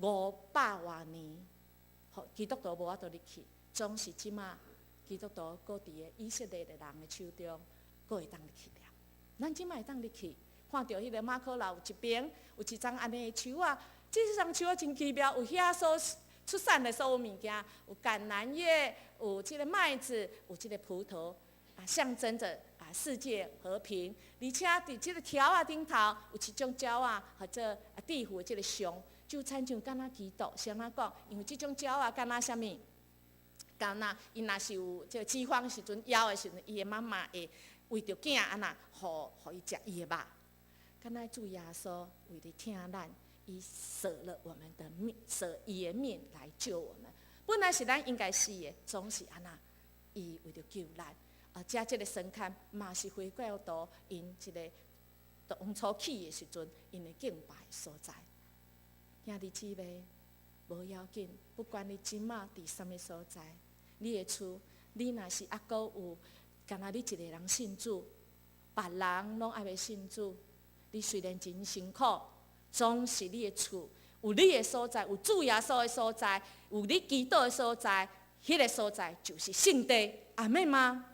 500外年，基督徒無法度入去，總是這馬基督徒閣佇个以色列的人的手中，閣會當入去了。咱這馬會當入去，看著彼个馬可樓有一邊有一叢按呢的樹仔，這叢樹仔真奇妙，有遐所出產的所有物件，有橄欖葉，有這個麥子，有這個葡萄，啊，象徵著啊世界和平。而且佇這個柱仔頂頭有一種鳥仔，或者啊致富的這個象，就親像敢若基督，是按怎講？因為這種鳥仔敢若啥物？敢若伊若是有這個饑荒時陣枵的時陣，伊的媽媽會為著囝按怎，予伊食伊的肉。敢若主耶穌為著疼咱，伊捨了我們的命，捨伊的命來救我們。本來是咱應該死的，總是按怎，伊為著救咱。啊，遮這個神龛嘛是回教徒𪜶這個當初起的時陣，𪜶的敬拜所在。兄弟姊妹，無要緊，不管你這馬佇啥物所在，你的厝，你若是猶閣有，干焦你一个人信主，別人攏猶未信主，你雖然真辛苦，總是你的厝有你的所在，有主耶穌的所在，有你祈禱的所在，彼個所在就是聖地，阿們嗎？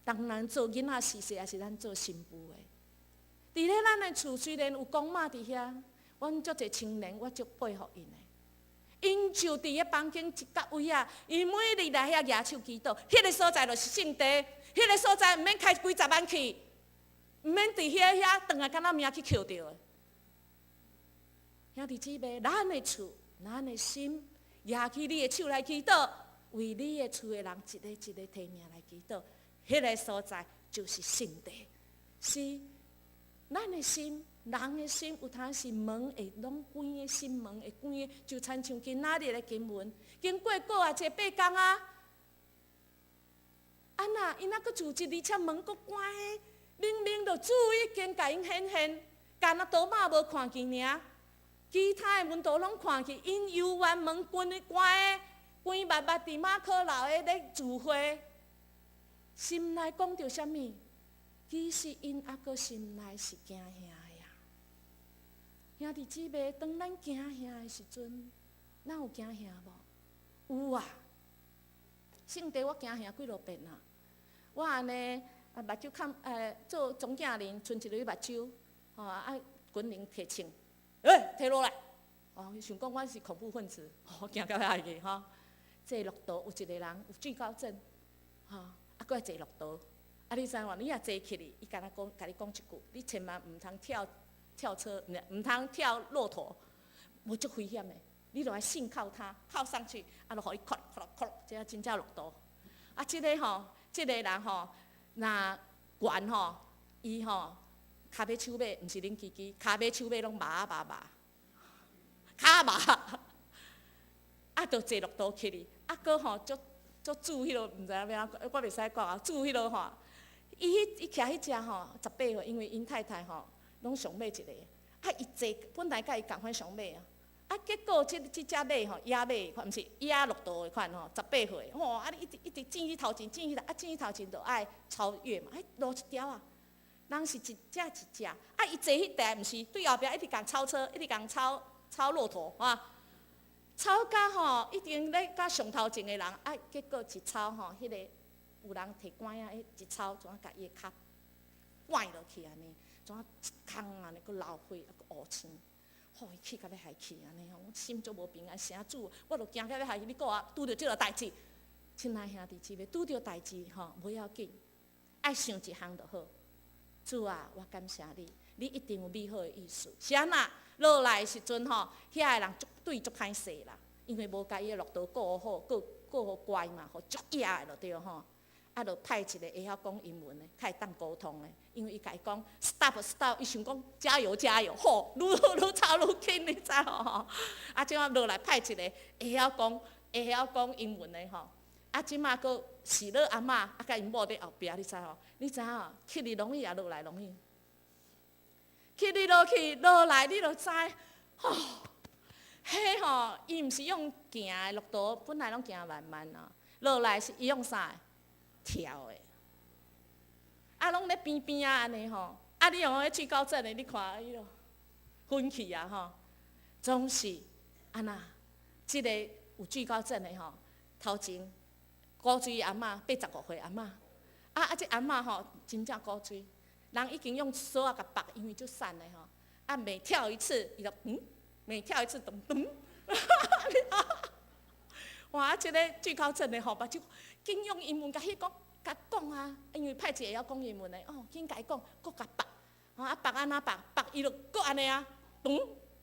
當咱做囡仔時勢，抑是咱做新婦的。佇咧咱的厝雖然有公媽佇遐，阮足濟青年，我足佩服𪜶的。𪜶就佇咧房間一角位仔，𪜶每日來遐舉手祈禱，彼個所在就是聖地，彼個所在毋免開幾十萬去，毋免佇遐遐轉來敢若命去抾著的。兄弟姊妹，咱的厝，咱的心，舉起你的手來祈禱，為你的厝的人一个一个提名來祈禱，彼個所在就是聖地，是咱的心。人的心有當時門會攏關的，心門會關的，就親像今仔日的經文，經過閣啊這8工啊，按怎𪜶猶閣自責，而且門閣關的，明明就主已經共𪜶顯現，干焦多馬無看見爾，其他的門徒攏看見，𪜶猶原門關的關的，關密密佇馬可樓的咧聚會，心內講著啥物？其實𪜶猶閣心內是驚嚇的。兄弟姊妹，當咱驚嚇的時陣，咱有驚嚇無？有啊！聖地我驚嚇幾落遍啊！我按呢啊，目睭看做總教練，賰一个目睭，吼啊，軍人提槍，欸，提落來！哦，想講我是恐怖分子，吼，驚到遐去吼。坐駱駝有一個人有懼高症，吼，啊，閣愛坐駱駝，啊，你知無？你若坐起去，伊敢若講，共你講一句，你千萬毋通跳。跳車，毋通跳駱駝，無足危險的。你著愛信靠他，靠上去，啊，就予伊扣扣扣，這真正駱駝。啊，這個吼，這個人吼，若懸吼，伊吼，跤尾手尾，毋是恁機機，跤尾手尾攏麻麻麻，跤麻，啊，就坐駱駝去哩，啊，閣吼足足煮彼落，毋知影欲按怎，我袂使講啊，煮彼落吼，伊彼伊騎彼隻吼，18歲，因為𪜶太太吼。攏上尾一个，啊！伊坐本來佮伊仝款上尾啊，啊！結果這這隻馬吼，野馬款，毋是野駱駝的款吼，18歲，吼！啊！你一直一直進去頭前，進去啊，進去頭前就愛超越嘛，彼路一條啊，人是一隻一隻，啊！伊坐彼台毋是對後壁一直共超車，一直共超超駱駝啊，超甲吼已經咧佮上頭前的人，啊！結果一超吼，彼個有人提竿仔，一超，怎啊共伊的跤拐落去按呢？怎啊一空按呢，閣流血，啊閣烏青，吼！伊氣甲欲害去按呢吼，我心足無平安，啥主，我著驚甲欲害去，你顧我拄著這個代誌，親愛兄弟姊妹，拄著代誌吼，無要緊，愛想一項就好。主啊，我感謝你，你一定有美好的意思。是按怎落來的時陣吼，遐个人足對足歹勢啦，因為無共伊的駱駝顧好，顧顧好乖嘛，吼足野的就對吼。啊，就派一個會曉講英文的，較會當溝通的，因為伊共伊講 stop stop，伊想講加油加油，吼，愈愈吵愈緊，你知無？啊，這馬落來派一個會曉講英文的吼。啊，這馬閣喜樂阿嬤，啊，佮𪜶某佇後壁，你知無？你知影？起哩容易也落來容易，起哩落去落來，你就知，吼，彼吼，伊毋是用行的駱駝，本來攏行慢慢啊，落來是伊用啥？跳的，啊，攏咧邊邊仔按呢吼，啊，你用彼懼高症的，你看伊囉昏去啊吼，總是按怎，這個有懼高症的吼，頭前古錐阿嬤85歲阿嬤，啊啊，這阿嬤吼真正古錐，人已經用索仔共縛，因為足瘦的吼，啊，每跳一次，伊就嗯，每跳一次咚咚，你啊，這个懼高症的吼，目睭緊用英文共彼講，共講啊，因為派一個會曉講英文的，哦，緊共伊講，閣共縛，吼啊縛按怎縛，縛伊就閣按呢啊，咚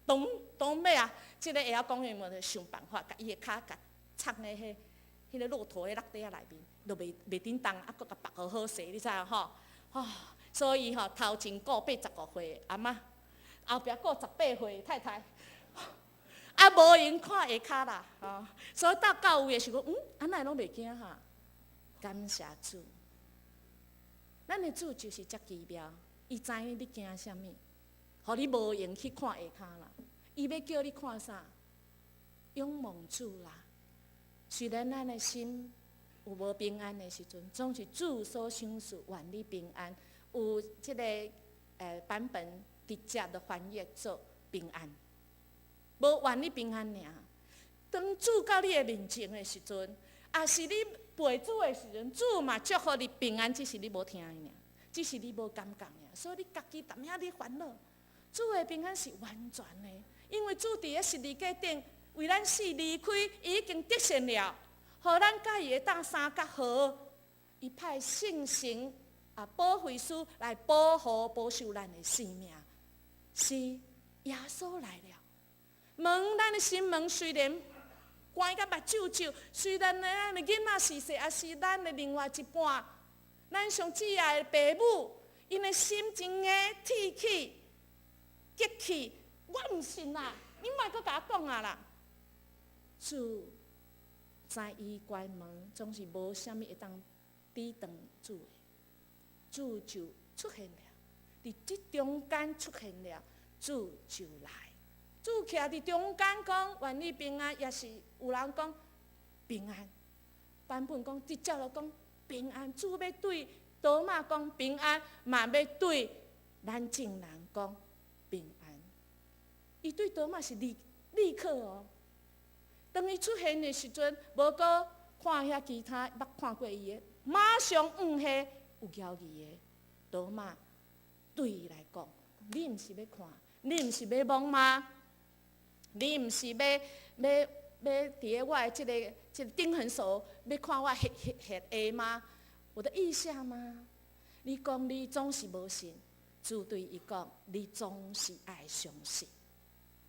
咚咚尾啊，這个會曉講英文的想辦法，共伊的跤共藏佇彼彼个駱駝的落底仔內面，就袂袂振動，啊閣共縛好好勢，你知影吼？吼，所以吼頭前顧85歲阿嬤，後壁顧18歲太太。啊，無閒看下跤啦，吼！所以到到位的時候，啊哪會攏袂驚哈？感謝主，咱的主就是遮奇妙，伊知影你驚啥物，予你無閒去看下跤啦。伊欲叫你看啥？仰望主啦。雖然咱的心有無平安的時陣，總是主所賞賜願你平安。有這个版本直接就翻譯做平安。無願你平安爾。當主到你的面前的時陣，抑是你陪主的時陣，主嘛祝福你平安，只是你無聽爾，只是你無感覺爾。所以你家己踮遐咧煩惱。主的平安是完全的，因為主佇个十字架頂為咱死離開，伊已經得勝了，予咱佮伊會當相佮和。伊派聖神啊保惠師來保護保守咱的生命，是耶穌來了。門，咱的心門雖然關甲目睭睭，雖然咱的囡仔逝世，抑是咱的另外一半，咱上摯愛的爸母，𪜶的心真硬鐵齒、激氣，我毋信啦！你莫閣共我講啊啦！主知伊關門，總是無啥物會當抵擋主的，主就出現了，佇這中間出現了，主就來。主徛佇中間講願你平安，也是有人講平安。版本講直接就講平安。主欲對多馬講平安，嘛欲對咱眾人講平安。伊對多馬是立立刻哦。當伊出現的時陣，無閣看遐其他捌看過伊的，馬上向彼有猶疑的多馬對伊來講：你毋是欲看，你毋是欲摸嗎？你毋是欲欲欲佇个我的這个這个釘痕所，欲看我血血血的嗎？我的異象嗎？你講你總是無信，主對伊講，你總是愛相信。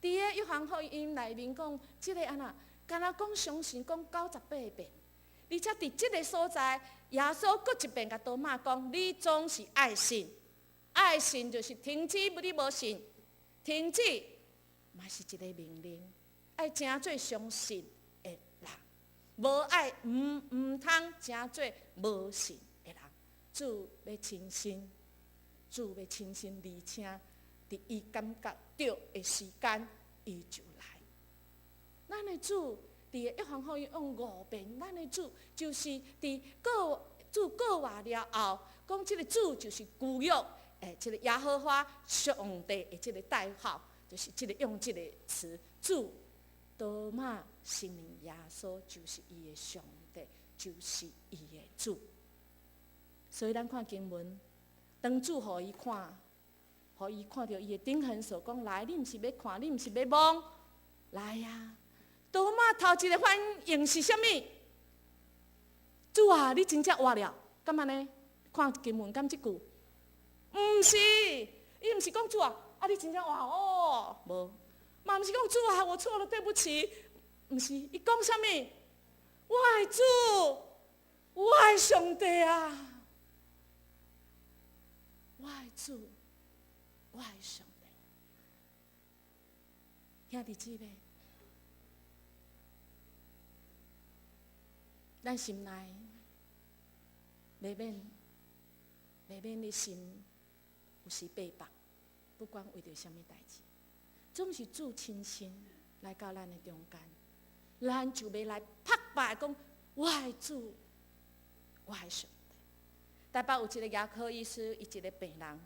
佇个約翰福音內面講，這个按怎？敢若講相信講98遍，而且佇這个所在，耶穌閣一遍共多馬講，你總是愛信，愛信就是停止，你無信，停止。嘛是一个命令，愛成做相信的人，無愛毋毋通成做無信的人。主欲親身，主欲親身，而且佇伊感覺對的時間，伊就來。咱的主佇約翰福音用五遍，咱的主就是佇過主過活了後，講這个主就是舊約，這个耶和華上帝的這个代號。就是這个用這个詞，主多馬承認耶穌就是伊的上帝，就是伊的主。所以咱看經文，當主予伊看，予伊看著伊的釘痕所講來，你毋是欲看，你毋是欲摸，來啊！多馬頭一个反應是啥物？主啊，你真正活了，敢按呢？看經文敢這句？毋是，伊毋是講主啊。啊！你真正活哦，無，嘛毋是講主啊，我錯了，對不起，毋是，伊講啥物？我的主，我的上帝啊！我的主，我的上帝，兄弟姊妹，咱心內袂免袂免你心有時爬縛。不管為著啥物代誌，總是主親身來到咱的中間，咱就欲來拍敗講，我的主，我的上帝。台北有一个牙科醫師，伊一个病人，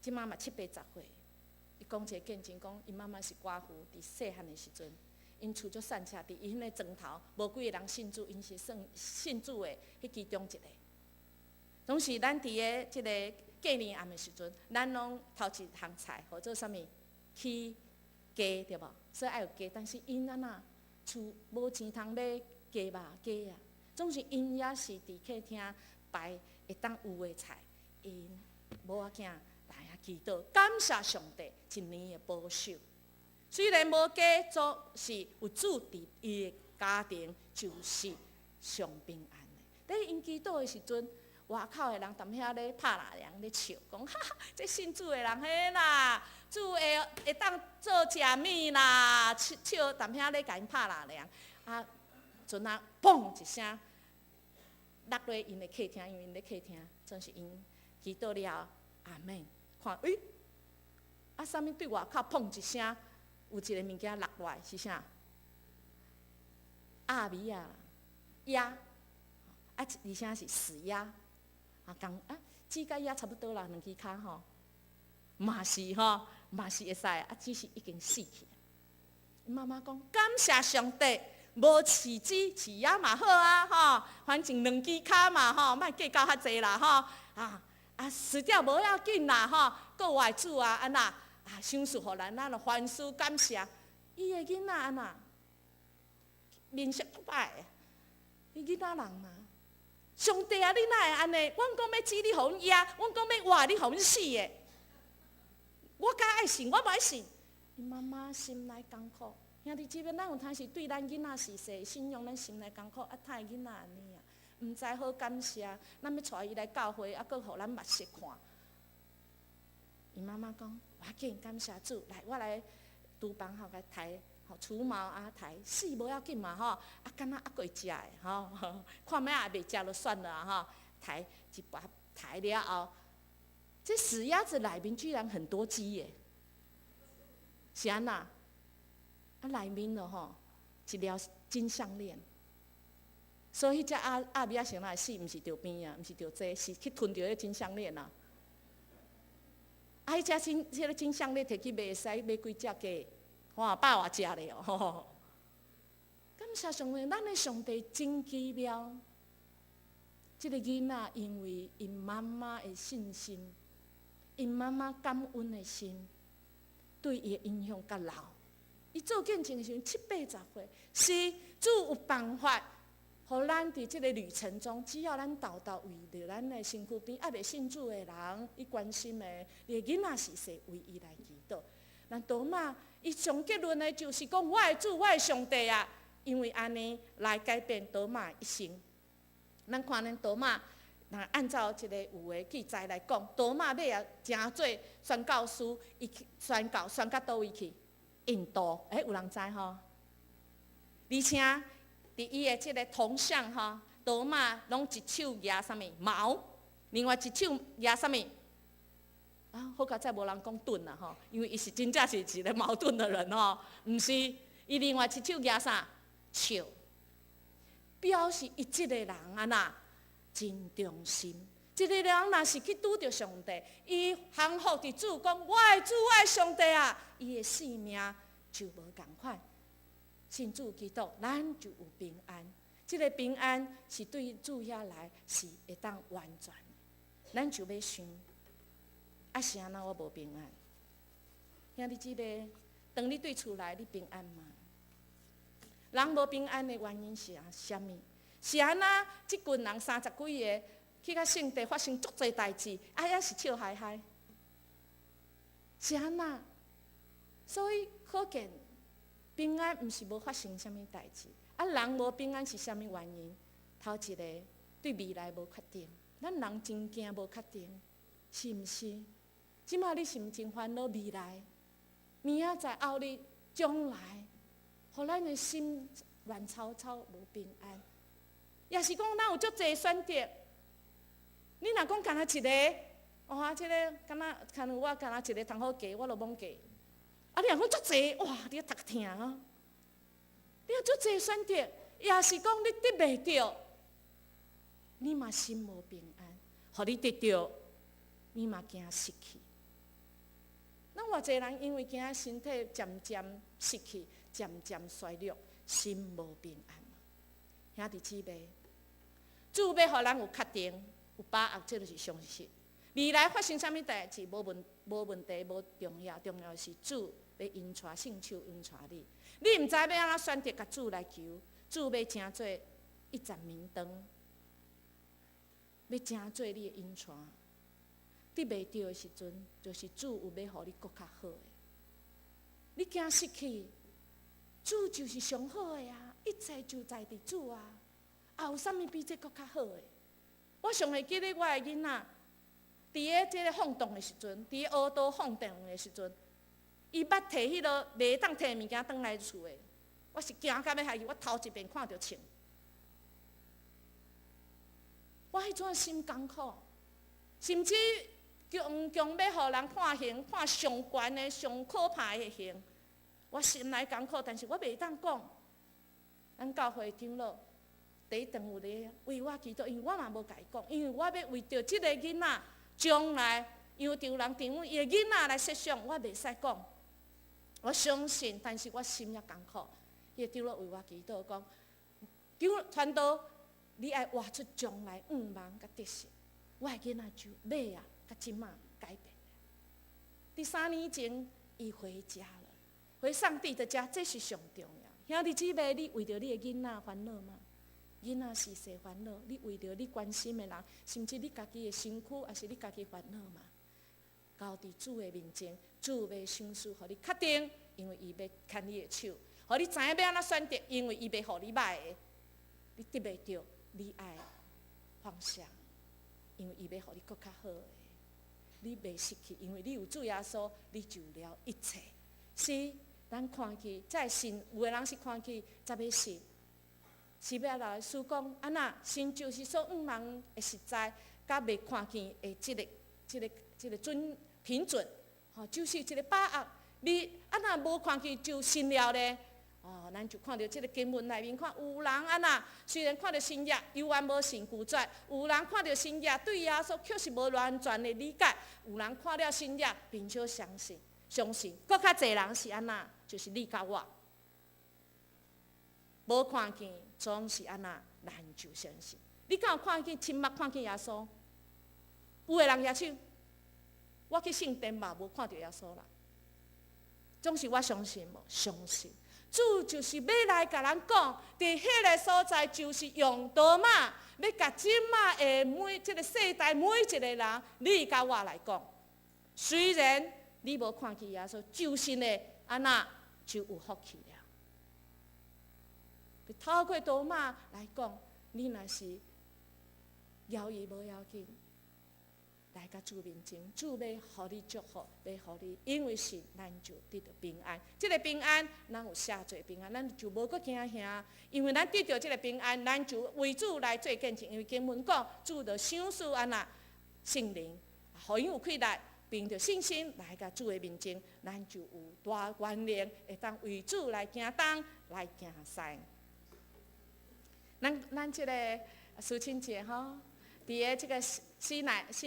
這馬嘛七八十歲，伊講一个見證，講𪜶媽媽是寡婦，佇細漢的時陣，𪜶厝足散赤，佇𪜶彼個莊頭，無幾个人信主，𪜶是算信主的彼其中一個。總是咱佇个這个過年暗的時陣，咱攏頭一項菜，號做啥物？起雞對無？所以愛有雞，但是𪜶按怎厝無錢通買雞肉雞啊，總是𪜶也是佇客廳擺會當有的菜，𪜶某仔囝來遐祈禱，感謝上帝一年的保守。雖然無雞，總是有主佇伊的家庭，就是上平安的。咧𪜶祈禱的時陣，外口的人踮遐咧拍蠟梁咧笑，講哈哈，這信主的人嘿啦，主會會當做食物啦，笑笑踮遐咧共𪜶拍蠟梁。啊，陣仔嘣一聲落落𪜶的客廳，因為𪜶咧客廳，總是𪜶祈禱了，阿門。看，欸，啊，啥物對外口砰一聲，有一个物件落落來，是啥？鴨米仔，鴨，啊，而且是死鴨，啊，共啊，雞佮鴨差不多啦，兩支跤吼，嘛是吼，嘛是會使，啊，只是已經死去。媽媽講，感謝上帝，無飼雞飼鴨嘛好啊，吼，反正兩支跤嘛，吼，莫計較較濟啦，吼，啊啊，死掉無要緊啦，吼，閣活主啊，按怎啊，賞賜予咱，咱就凡事感謝。伊的囡仔按怎面色足歹的，伊囡仔人嘛。上帝啊，你哪會按呢？阮講欲煮你予阮掖，阮講欲活你予阮死的。我較愛信，我無愛信。伊媽媽心內艱苦，兄弟姊妹，咱有當時對咱囡仔是說信仰，咱心內艱苦，啊，趁囡仔按呢啊，毋知好感謝，咱欲帶伊來教會，啊，閣予咱目色看。伊媽媽講：無要緊，感謝主，來，我來廚房吼，共刣，吼除毛啊，刣死無要緊嘛吼，啊，敢若猶閣會食的吼，看覓也袂食就算了吼，刣一擺刣了後，這死鴨子內面居然很多雞耶，是按怎？啊，內面咯吼，一條金項鏈。所以彼隻鴨鴨米仔先來死，毋是著病啊，毋是著這，是去吞著彼金項鏈啊。啊，彼隻金彼个金項鏈摕去賣，會使買幾隻雞，哇，百外隻咧哦。感謝上帝，咱的上帝真奇妙。這个囡仔因為𪜶媽媽的信心，𪜶媽媽感恩的心，對伊的影響較老。伊做見證的時陣七八十歲，是主有辦法，予咱佇這个旅程中，只要咱沓沓為著咱的身軀邊猶未信主的人，伊關心的，你的囡仔是說為伊來祈禱。咱多瑪，伊上結論的就是講，我的主，我的上帝啊，因為按呢來改變多瑪一生。咱看咱多瑪，若按照這個有的記載來講，多瑪尾仔成做宣教師，伊去宣教宣到佗位去？印度，欸，有人知吼？而且佇伊的這個銅像吼，多瑪攏一手舉啥物矛，另外一手舉啥物？啊，好佳哉無人講盾啦吼，因為伊是真正是一個矛盾的人吼，毋是，伊另外一手舉啥？笑，表示伊這個人按怎真忠心。這個人若是去拄著上帝，伊降服佇主講，我的主，我的上帝啊，伊的性命就無仝款。信主基督，咱就有平安。這個平安是對主遐來是會當完全的。咱就欲想，啊是按怎我無平安？兄弟姊妹，當你對厝內，你平安嗎？人無平安的原因是啥物？是按怎？這群人三十幾个去到聖地發生足濟代誌，啊，猶是笑嗨嗨。是按怎？所以可見平安毋是無發生啥物代誌。啊，人無平安是啥物原因？頭一个對未來無確定，咱人真驚無確定，是毋是？這馬你是毋真煩惱未來？明仔載後日將來，予咱的心亂糟糟，無平安。也是講，咱有足濟選擇。你若講干焦一个，哇，這个敢若親像我干焦一个通好嫁，我就罔嫁。啊，你若講足濟，哇，你頭殼疼啊！你有足濟選擇，也是講你得袂著，你嘛心無平安。予你得著，你嘛驚失去。咱偌濟人因為驚身體漸漸失去，漸漸衰弱，心無平安。兄弟姊妹，主欲予咱有確定、有把握，這就是常實。未來發生啥物代誌，無問題，無重要，重要是主欲引帶聖手引帶你。你毋知欲按怎選擇，共主來求，主欲成做一盞明燈，欲成做你的引帶。得袂著的時陣，就是主有欲予你閣較好的。你驚失去，主就是上好的啊！一切就在佇主啊！啊，有啥物比這閣較好的？我上會記得我的囡仔，佇咧這个晃動的時陣，佇烏道晃動的時陣，伊捌提彼个袂當提物件轉來厝的，我是驚甲欲害去，我頭一遍看著銃，我彼陣心艱苦，甚至強強欲予人判刑，判上懸的、上可怕的刑，我心內艱苦，但是我袂當講。咱教會長老第一頓有咧為我祈禱，因為我嘛無共伊講，因為我欲為著這個囡仔將來，因為丈人丈母伊的囡仔來設想，我袂使講。我相信，但是我心也艱苦。彼个長老為我祈禱，講長傳道，你愛活出將來向望佮得勝。我的囡仔就尾啊，佮這馬改變了。佇3年前，伊回家了，回上帝的家，這是上重要。兄弟姊妹，你為著你的囡仔煩惱嗎？囡仔是誰煩惱？你為著你關心的人，甚至你家己的身軀，抑是你家己煩惱嗎？交佇主的面前，主欲賞賜，予你確定，因為伊欲牽你的手，予你知影欲按怎選擇，因為伊袂予你䆀的，你得袂著，你愛放下，因為伊欲予你閣較好的，你袂失去，因為你有主耶穌，你就有了一切。是，咱看去，才會信，有的人是看去才欲信，是欲來思講，按怎信就是所向望的實在，佮未看見的這个、這个、這个準憑準，吼，就是一个把握。你按怎無看見就信了咧？哦，咱就看著這个經文內面看，有人按怎雖然看著新約，猶原無信拒絕；有人看著新約，對耶穌確實無完全的理解；有人看了新約，並且相信，相信。閣較濟人是按怎？就是你佮我，無看見，總是按怎，咱就相信。你敢有看見親目看見耶穌？有的人舉手，我去聖殿嘛，無看著耶穌啦。總是我相信無？相信。主就是欲來共咱講，佇彼个所在，就是用多馬，欲共這馬的每這个世代每一個人，你佮我來講。雖然你無看見耶穌，就信的按怎就有福氣了。透過多馬來講，你若是猶豫無要緊，來到主面前，主欲予你祝福，欲予你，因為信，咱就得著平安。這个平安，咱有寫做平安，咱就無閣驚嚇，因為咱得著這个平安，咱就為主來做見證。因為經文講，主就賞賜按怎聖靈，予𪜶有氣力，憑著信心來到主的面前，咱就有大權能，會當為主來行東，來行西。咱這个蘇青姐吼，佇个這个西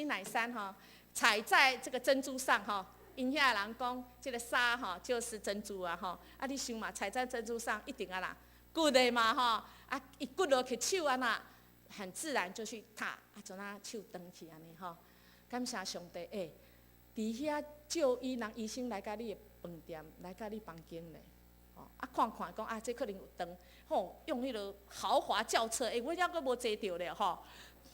乃山吼，踩在這个珍珠上吼，𪜶遐人講，這个沙吼就是珍珠啊吼，啊你想嘛，踩在珍珠上一定按怎，骨的嘛吼，啊伊骨落去手按怎，很自然就去踏，啊就那手斷去按呢吼，感謝上帝欸，佇遐就醫人醫生來共你的飯店，來共你房間咧。吼，啊看看講啊，這可能有斷，吼，用彼个豪華轎車，欸，阮猶閣無坐著咧吼，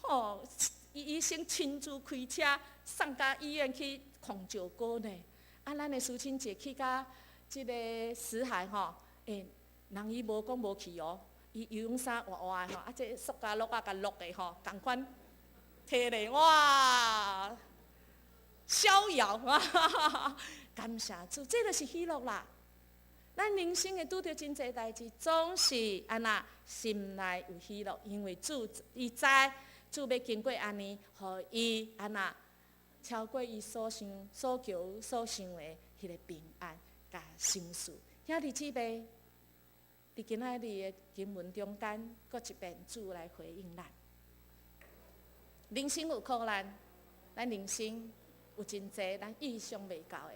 吼，醫生親自開車送到醫院去控石膏呢。啊，咱的蘇青姐去共這个死海吼，欸，人伊無講無去哦，伊游泳衫活活的吼，啊，這塑膠橐仔共落的吼，仝款提咧，哇，逍遙，感謝主，這就是喜樂啦。咱人生會拄著真濟代誌，總是按怎心內有喜樂，因為主伊知主欲經過按呢，予伊按怎超過伊所想、所求、所想的彼个平安佮賞賜。兄弟姊妹，佇今仔日的經文中間，閣一遍主來回應咱。人生有苦難，咱人生有真濟咱意想袂到的，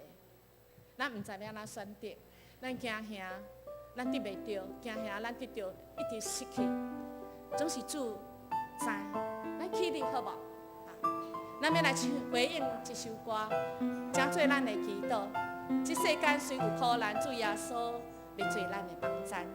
咱毋知欲按怎選擇。咱驚嚇，咱得袂著；驚嚇，咱得著，一直失去。總是主知，咱起立好無？咱欲來唱回應這首歌，成做咱的祈禱。這世間雖有苦難，主耶穌欲做咱的幫贊。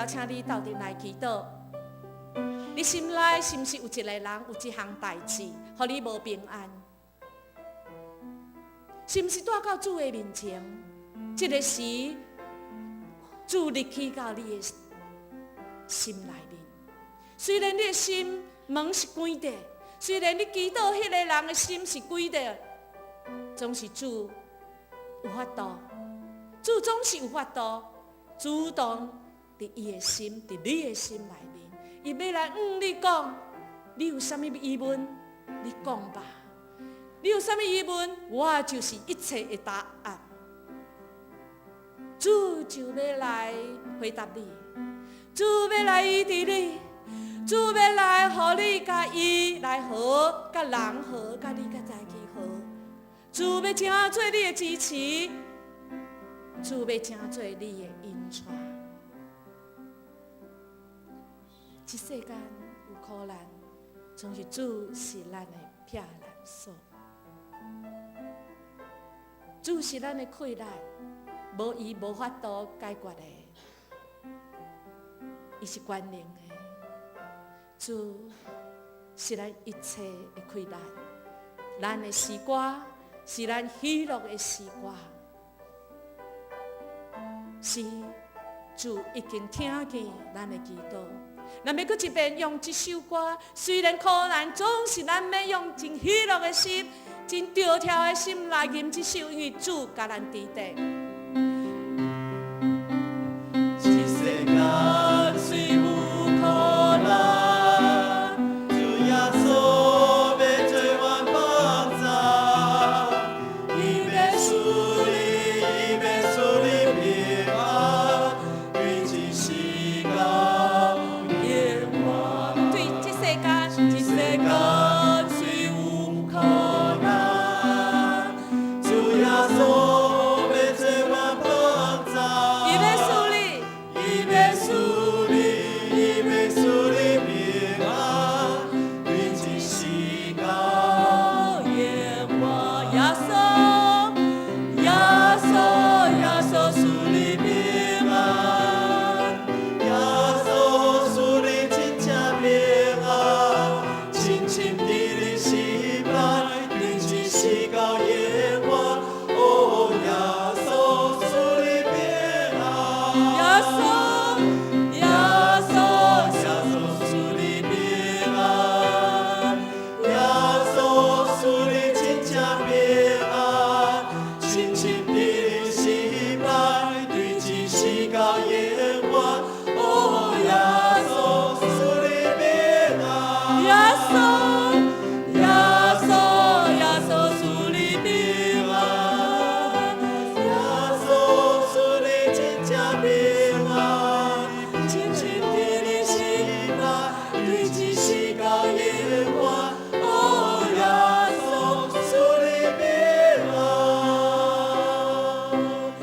邀請你鬥陣來祈禱。你心內是毋是有一個人，有一項代誌，予你無平安？是毋是帶到主的面前？這个時，主入去到你的心內面。雖然你的心門是關的，雖然你祈禱彼个人的心是關的，總是主有法度，主總是有法度主動佇伊的心，佇你的心內面，伊欲來向你講，你有啥物疑問？你講吧。你有啥物疑問？我就是一切的答案。主就欲來回答你，主欲來醫治你，主欲來予你佮伊來和，佮人和，佮你佮在一起和。主欲成做你的支持，主欲成做你的引帶。這世間有苦難，總是主是咱的避難所。主是咱的困難，無伊無法度解決的，伊是全能的。主是咱一切的困難，咱的詩歌是咱喜樂的詩歌，是主已經聽見咱的祈禱。咱欲閣一遍用這首歌，雖然苦難，總是咱欲用真喜樂的心、真著跳的心來吟這首，因為主佮咱佇咧。這世間雖有苦難，主耶穌欲做阮幫助，伊欲賜你，伊欲賜你平安，對這世到永遠。對這世間，這世間雖有苦難，主耶穌欲做阮幫助，伊欲賜你，伊欲賜你，伊欲賜你平安，對這世到永遠。耶穌，耶穌，耶穌賜你平安，耶穌賜你真正平安，深深佇你心內，對這世到永遠。哦，耶穌賜你平安，耶穌，耶穌，耶穌賜你平安，耶穌賜你真正平安，深深佇你心內，對這世到永遠。哦，耶穌賜你平安，耶穌，耶穌，耶穌賜你平安，耶穌賜你真正平安，深深佇你心內，對這世到永遠。哦，耶穌賜你平安。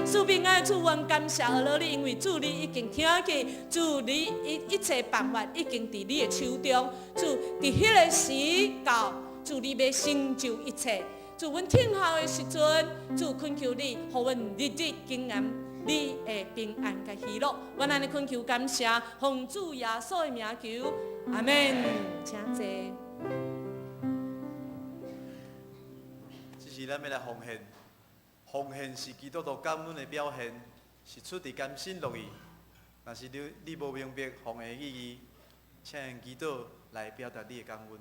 賜平安，主，阮感謝阿羅你，因為主你已經聽見，主你一切辦法已經佇你的手中。主佇彼个時到，主你欲成就一切。主阮等候的時陣，主懇求你，予阮日日經驗你的平安佮喜樂。阮按呢懇求感謝，奉主耶穌的名求，阿們。請坐。這是咱欲來奉獻，奉獻是基督徒感恩的表現，是出自甘心樂意。若是你無明白奉獻的意義，請用祈禱來表達你的感恩。